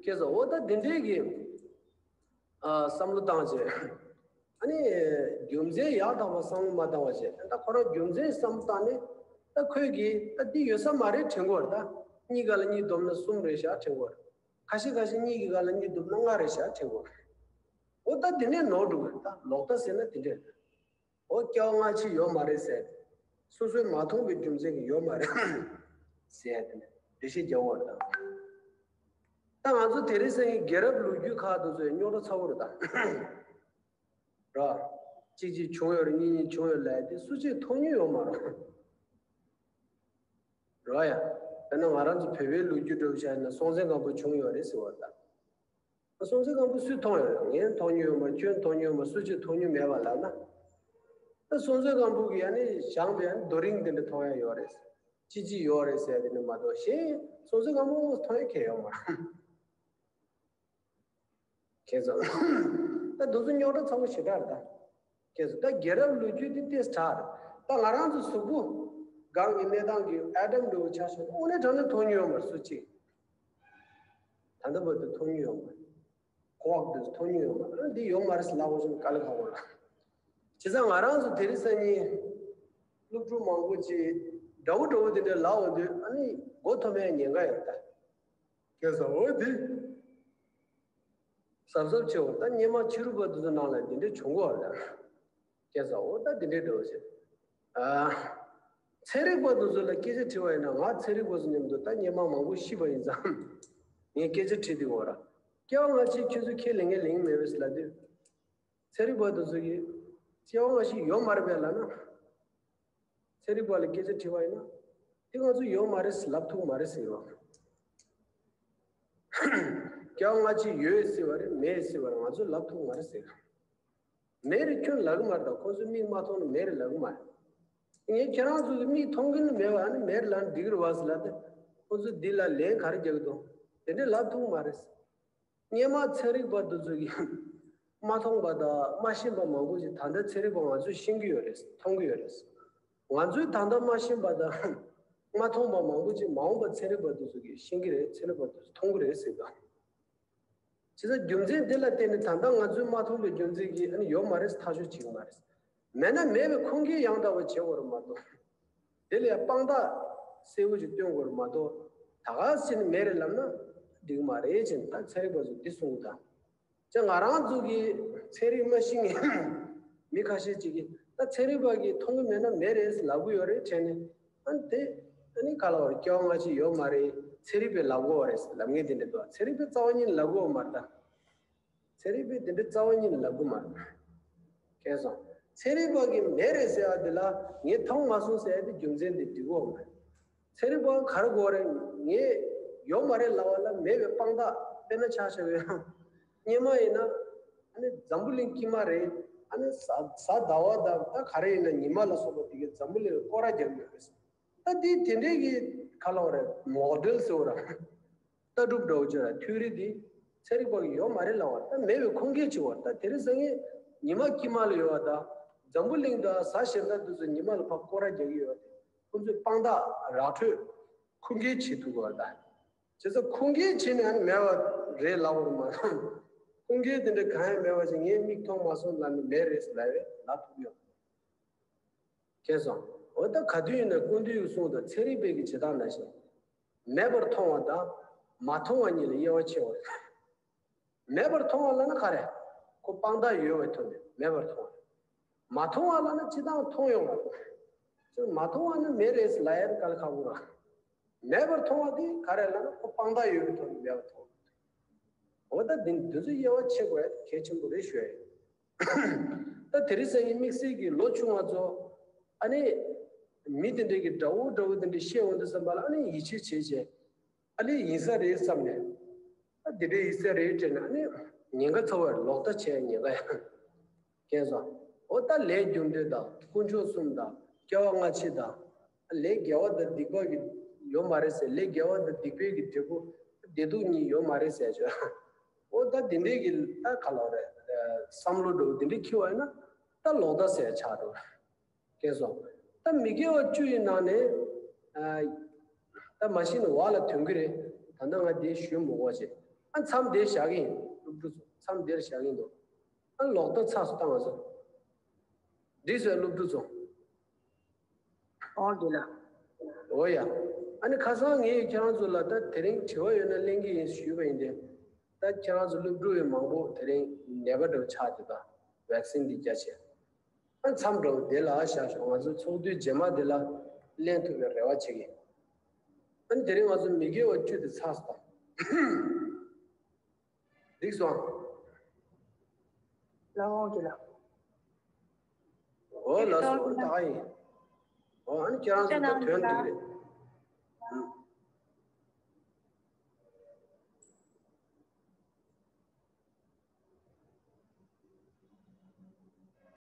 ཁྱེད་ཚོ་འོ་ད་འདི་འདྲའི་གི་ཨ་བསམ་བློ་བཏང་བྱས། ཨ་ནི་རྒྱུ་མཚན་ཡག་དག་པ་བསམ་བློ་མ་བཏང་བ་བྱས། ད་ཁོ་རང་རྒྱུ་མཚན་བསམ་བློ་བཏང་ནས་ད་ཁོས་གི་ད་འདི་ཡོད་ས་མ་རེད་དྲན་གྱི་ཡོད་རེད་ད། གཉིས་ཀ་ལ་གཉིས་བསྡོམས་ན་གསུམ་རེད་ཤག་དྲན་གྱི་ཡོད་རེད། ཁ་ཤས་ཁ་ཤས་གཉིས་ཀྱི་སྒང་ལ་གཉིས་བསྡོམས་ན་ལྔ་རེད་ཤག་དྲན་གྱི་ཡོད་རེད། འོ་ད་འདི་ནས་ནོར་འགྲོ་གི་རེད་ད། ལོག་ལྟ་ཟེར་ན་འདི་འདྲ་རེད། འོ་སྐྱེ་བ་སྔ་ཕྱི་ཡོད་མ་རེད་ཟེར། སོ་སོས་མ་མཐོང་བའི་རྒྱུ་མཚན་གྱིས་ཡོད་མ་རེད་ཟེར་ཏེ་འགྲེལ་བཤད་རྒྱག་དགོས་རེད་ད། ད་ང་ཚོ་དེ་རིང་སང་ཉིན་རྒྱལ་རབས་ལོ་རྒྱུས་ཁག་དེ་ཚོ་ཡང་རྙོག་དྲ་ཚ་བོ་རེད་ད། ར། གཅིག་གཅིག་བྱུང་ཡོད་རེད། གཉིས་གཉིས་བྱུང་ཡོད་ལབ་ཡ་དེ་སུ་གཅིག་མཐོང་མྱོང་ཡོད་མ་རེད། ར་ཡ། དཔེར་ན་ང་རང་ཚོ་བོད་པའི་ལོ་རྒྱུས་འདྲ་བོ་བྱས་ན་སྲོང་བཙན་སྒམ་པོ་བྱུང་ཡོད་རེད་ཟེར་བ་ད། སྲོང་བཙན་སྒམ་པོ་སུས་མཐོང་ཡོད་རེད། ངས་མཐོང་མྱོང་ཡོད་མ་རེད། ཁྱོད་མཐོང་མྱོང་མ་རེད། སུ་གཅིག་མཐོང་མྱོང་མེད་པ་ལབ་ན། ད་སྲོང་བཙན་སྒམ་པོ་གིས་ཡང་ནི་བཞེངས་པའི་ཡང་ནི་རྡོ་རིང་དེ་འདྲ་མཐོང་ཡ་ཡོད་རེད། ཅི་ཅི་ཡོད་རེད་ཟེར་དེ་ནི་མ་གཏོགས་གཞན་སྲོང་བཙན་སྒམ་པོ་མཐོང་ཡ་གང་ཡང་ཡོད་མ་རེད། ཁྱེད་ཚོ། ད་དེ་ཚོ་རྙོག་དྲ་ཚ་བོ་ཞེ་དྲག་རེད་ད། ཁྱེད་ཚོ་ད་རྒྱལ་རབས་ལོ་རྒྱུས་འདི་ཏོག་ཙམ་དྲག་རེད། ད་ང་རང་ཚོ་གཟུགས་པོ་སྒང་གི་གནས་སྟངས་ཀྱི་ཨེ་ཊམ་འདྲ་བོ་ཆ་བཞག་ན་དངོས་གནས་དྲང་གནས་མཐོང་མྱོང་ཡོད་མ་རེད་སུ་གཅིག་ད་ལྟ་བར་དུ་མཐོང་མྱོང་ཡོད་མ་རེད། ཀོག་དེ་ཚོ་མཐོང་མྱོང་ཡོད་མ་རེད། འདི་ཡོད་མ་རེད་ཟེར་ལབ་དགོས་བྱུང་ན་དཀའ་ལས་ཁག་པོ་རེད། བྱས་ཙང་ང་རང་ཚོ་དེ་རིང་སང་ཉིན་སློབ་ཕྲུག་མང་པོ་ཅིག་འདྲ་བོ་འདྲ་བོ་དེ་འདྲ་ལབ་འོང་དུས་ཨ་ནི་མགོ་འཐོམ་ཡ་ཉེན་ཁ་ཡོད་ད། ཁྱེད་ཚོ་འོ་དེ། གཟབ་གཟབ་བྱེད་འོ་ད། སྔོན་མ་ཕྱི་རོལ་པ་དེ་ཚོ་ནང་ལ་འདི་འདྲ་བྱུང་གི་ཡོད་རེད། ཁྱེད་ཚོ་འོ་ད་འདི་འདྲ་འདྲ་བོ་བྱེད། ཨ། ཚན་རིག་པ་དེ་ཚོ་ལ་སྐད་ཆ་དྲིས་པ་ཡིན་ན། ང་ཚན་རིག་པ་ཚོ་མཉམ་དུ་ད་སྔོན་མ་མང་པོ་ཤི་བ་ཡིན་ཙང་། ངས་སྐད་ཆ་དྲིས་དུས་འོ་ར། སྐྱེ་བ་སྔ་ཕྱི་ཁྱོད་ཚོ་ཁས་ལེན་མཁན་ལེན་མེད་པས་ལབ་དུས། ཚན་རིག་པ་དེ་ཚོ་གིས་སྐྱེ་བ་སྔ་ཕྱི་ཡོད་མ་རེད་པས་ལབ་ན། ཚན་རིག་པ་ལ་སྐད་ཆ་དྲིས་པ་ཡིན་ན། དེ་ང་ཚོ་ཡོད་མ་རེད་ལབ་ཐུབ་མ་རེད་ཟེར་བ། སྐྱེ་བ་སྔ་ཕྱི་ཡོད་ཟེར་བ་རེད་མེད་ཟེར་བ་རེད། ང་ཚོས་ལབ་ཐུབ་མ་རེད་ཟེར། མེད་རེད་ཁྱོད་ལབ་གི་མ་རེད་ད། ཁོ་ཚོའི་མིག་མ་མཐོང་ན་མེད་རེད་ལབ་གི་མ་རེད། ངས་ཁྱེད་རང་ཚོ་གི་མིག་མཐོང་གི་ནི་མེད་པ། ཨ་ནི་མེད་རེད་ལབ་ན་འགྲིག་གི་རེད་བ་ཟེར་ལབ་དེ། ཁོ་ཚོས་འདི་ལ་ལན་ག་རེ་རྒྱག་གི་འདུག་དེ་འདྲས་ལབ་ཐུབ་གི་མ་རེད། སྔོན་མ་ཚན་རིག་པ་དེ་ཚོ་གིས་མ་མཐོང་པ་དང་མ་ཤེས་པ་མང་པོ་ཞིག་ད་ལྟ་ཚན་རིག་པ་ང་ཚོས་ཤེས་ཀྱི་ཡོད་རེད། མཐོང་གི་ཡོད་རེད། ང་ཚོས་ད་ལྟ་མ་ཤེས་པ་དང་མ་མཐོང་པ་མང་པོ་ཞིག་མ་འོངས་པ་ཚན་རིག་པ་དེ་ཚོ་གིས་ཤེས་ཀྱི་རེད། ཚན་རིག་པ་དེ་ཚོས་མཐོང་གི་རེད་ཟེར་ག་བྱས་ཙང་རྒྱུ་མཚན་དེ་ལ་བརྟེན་ནས་ད་ལྟ་ང་ཚོས་མ་མཐོང་པའི་རྒྱུ་མཚན་གྱིས་ཨ་ནི་ཡོད་མ་རེད་ཐག་གཅོད་བྱེད་ཀྱི་མ་རེད། མེད་ན་མེད་པའི་ཁུངས་སྐྱེལ་ཡང་དག་པ་བྱེད་དགོས་རེད་མ་གཏོགས། དེ་ལ་ཡང་དཔང་རྟགས་གསལ་པོ་ཞིག་སྟོན་དགོས་རེད་མ་གཏོགས། ད་ག་སེ་ནས་མེད་རེད་ལབ་ན་འགྲིག་མ་རེད་ཅེས་ད་ཚན་རིག་པ་ཚོས་འདི་གསུང་གི་ད། ཅེས་ང་རང་ཚོ་གི་ཚན་རིག་མ་ཤེས་མཁན་མི་ཁ་ཤས་ཅིག་གིས་ད་ཚན་རིག་པ་གིས་མཐོང་གི་མེད་ན་མེད་རེད་ལབ་གི་ཡོད་རེད་དྲན་ནས། ཨ་ནི་དེ་ཨ་ནི་ག་ལ་བར་སྐྱེ་བ་སྔ་ཕྱི་ཡོད་མ་རེད། ཚན་རིག་པས་ལབ་གོ་བ་རེད་ལབ་མཁན་དེ་འདྲ་འདུག་ཚན་རིག་པས་རྩ་བ་ཉིད་ནས་ལབ་གོ་བ་མ་རེད་ད། ཚན་རིག་པས་དེ་འདྲ་རྩ་བ་ཉིད་ནས་ལབ་གི་མ་རེད། མཁྱེན་སོང་། ཚན་རིག་པ་གིས་མེད་རེད་ཟེར་བ་དེ་ལ་ངས་མཐོང་མ་སོང་ཟེར་ཡ་དེ་རྒྱུ་མཚན་དེ་འགྲིག་གི་ཡོད་མ་རེད། ཚན་རིག་པ་ག་རེ་དགོས་རེད། ངས་ཡོད་མ་རེད་ལབ་པ་ལ་མེད་པའི་དཔང་རྟགས། དཔེར་ན་ཆ་བཞག་པ་ཡིན་ན། སྔོན་མ་ཡིན་ན་ཨ་ནི་འཛམ་བུ་གླིང་དཀྱིལ་མ་རེད། ཨ་ནི་གཟའ་གཟའ་ཟླ་བ་དང་ད་ག་རེ་ཡིན་ན་ཉི་མ་ལ་སོགས་པ་དེ་གས་འཛམ་བུ་གླིང་ལ་སྐོར་ར་རྒྱབ་ཡོད་རེད། ད་དེ་དེ་འདྲའི་གི་ག་ལབ་རེད། མོ་ཌེལ་ཟེར་བ་ར། ལྟ་གྲུབ་འདྲ་བོ་ཅིག་ལ་ཐིའོ་རི་དེ་ཚན་རིག་པ་གིས་ཡོད་མ་རེད་ལབ་པ། ད་མེད་པའི་ཁུངས་སྐྱེལ་བྱེད་པ། ད་དེ་རིང་སང་ཉིན་ཉི་མ་དཀྱིལ་མ་ལ་ཡོད་པ་དང་འཛམ་བུ་གླིང་དང་གཟའ་ཞེ་དྲག་དེ་ཚོ་ཉི་མ་ལ་ཕར་སྐོར་ར་རྒྱག་གི་ཡོད་པ་དེ་ཁོང་ཚོས་དཔང་རྟགས་ར་འཕྲོད་ཁུངས་སྐྱེལ་བྱེད་ཐུབ་དགོས་པ་ད། བྱས་ཙང་ཁུངས་སྐྱེལ་བྱས་ནས་ཨ་ནི་མེད་པ་རེད་ལབ་པ་རེད་མ་གཏོགས། ཁུངས་སྐྱེལ་དེ་འདྲ་གང་ཡང་མེད་པ་ཞིག་ངས་མིག་མཐོང་མ་སོང་ལབ་ནས་མེད་རེད་ལབ་པས་ལབ་ཐུབ་ཡོད། མཁྱེན་སོང་། འོ་ད་ག་དུས་ཡིན་ན་སྐུ་མདུན་གྱིས་གསུངས་དང་ཚན་རིག་པས་ཀྱི་བྱེད་སྟངས་ནང་བཞིན། མེད་པར་མཐོང་བ་དང་མ་མཐོང་བ་གཉིས་ལ་དབྱེ་བ་ཕྱེ་བ་རེད། མེད་པར་མཐོང་བ་ལབ་ན་ག་རེ། ཁོ་དཔང་རྟགས་ཡོད་པའི་ཐོག་ནས་མེད་པར་མཐོང་བ་རེད། མ་མཐོང་བ་ལབ་ན་སྤྱིར་བཏང་མཐོང་ཡོང་བ་རེད། ཅེས་མ་མཐོང་བ་ནི་མེད་རེད་ལབ་ཡ་དཀའ་ལས་ཁག་པོ་རེད། མེད་པར་མཐོང་བ་དེ་ག་རེ་ལབ་ན་ཁོ་དཔང་རྟགས་ཡོད་པའི་ཐོག་ནས་མེད་པར་མཐོང་བ་རེད། འོ་ད་འདི་འདི་ཚོ་དབྱེ་བ་ཕྱེ་དགོས་གལ་ཆེན་པོ་རེད་ཞུ་ཡ་ཡིན། ད་དེ་རིང་སང་ཉིན་དམིགས་བསལ་གྱི་ལོ་ཆུང་བ་ཚོ་ཨ་ནི་མི་དེ་འདྲས་ཀྱི་འདྲ་བོ་འདྲ་བོ་དེ་འདྲས་བཤད་འོང་དུས་ཙམ་པ་ལ་ཨ་ནི་ཡིད་ཆེས་བྱེད་བྱེད་ཨ་ནི་ཡིན་ས་རེད་བསམ་ནས་ཨ་འདི་འདྲས་ཡིན་ས་རེད་དྲན་ནས་ཨ་ནི་ཉེན་ཁ་ཚ་བར་ལོག་ལྟ་བྱས་ཉེན་ཁ་ཡང་། མཁྱེན་སོང་། འོ་ད་ལས་རྒྱུ་འབྲས་དང་དཀོན་མཆོག་གསུམ་དང་སྐྱེ་བ་སྔ་ཕྱི་དང་། ལས་དགེ་བ་དང་སྡིག་པ་གི་ཡོད་མ་རེད་ཟེར། ལས་དགེ་བ་དང་སྡིག་པའི་གི་འབྲས་བུ་བདེ་སྡུག་གཉིས་ཡོད་མ་རེད་ཟེར་བྱས། འོ་ད་དེ་འདྲའི་གི་ད་ག་ལ་རེད། བསམ་བློ་འགྲོ་དེ་འདྲའི་འཁྱེར་བ་ཡིན་ན་ད་ལོག་ལྟ་ཟེར་ཆགས་འགྲོ། མཁྱེན་སོང་། ད་མི་དགེ་བ་བཅུ་ཡི་ནང་ནས་ད་མ་ཤི་ན་བ་ལ་ཐོན་གི་རེད། ད་ལྟ་ང་དེ་ཞུ་མི་དགོས་བྱས། ཨ་མཚམས་དེར་བཞག་གི་ཡིན། སློབ་ཕྲུག་ཚོ་མཚམས་དེར་བཞག་གི་འདུག་ཨ་ལོག་ལྟ་ཚགས་སུ་བཏང་བ་ཚོ། འགྲིག་སོང་སློབ་ཕྲུག་ཚོ། ཨོ་དེ་ལ། འོ་ཡ། ཨ་ནི་ཁ་སང་ངས་ཁྱེད་རང་ཚོ་ལ་ད་དེ་རིང་དྲི་བ་ཡོད་ན་གླེང་གི་ཡིན་ཞུས་པ་ཡིན་ཏེ། ད་ཁྱེད་རང་ཚོ་སློབ་ཕྲུག་ཡོད་མང་པོ་དེ་རིང་ནད་པ་འདྲ་བོ་ཆགས་འདུག་ད་བེག་སིན་འདི་རྒྱག་བྱས། ཨ་མཚམས་འདྲ་བོ་དེ་ལ་བཞག་ཞོག་ང་ཚོ་ཚོགས་དུས་རྗེས་མ་དེ་ལ་གླེང་ཐུབ་པའི་རེ་བ་བྱེད་ཀྱི། ཨ་ནི་དེ་རིང་ང་ཚོ་མི་དགེ་བ་བཅུ་དེ་ཚགས་སུ་བཏང་། འགྲིག་སོང་། ལགས་འོང་གི་ལགས། འོ་ལགས་སོ། ད་ཡིན། འོ་ཨ་ནི་ཁྱེད་རང་ཚོ་ད་དོན་འགྲིག་རེད། ཨུམ།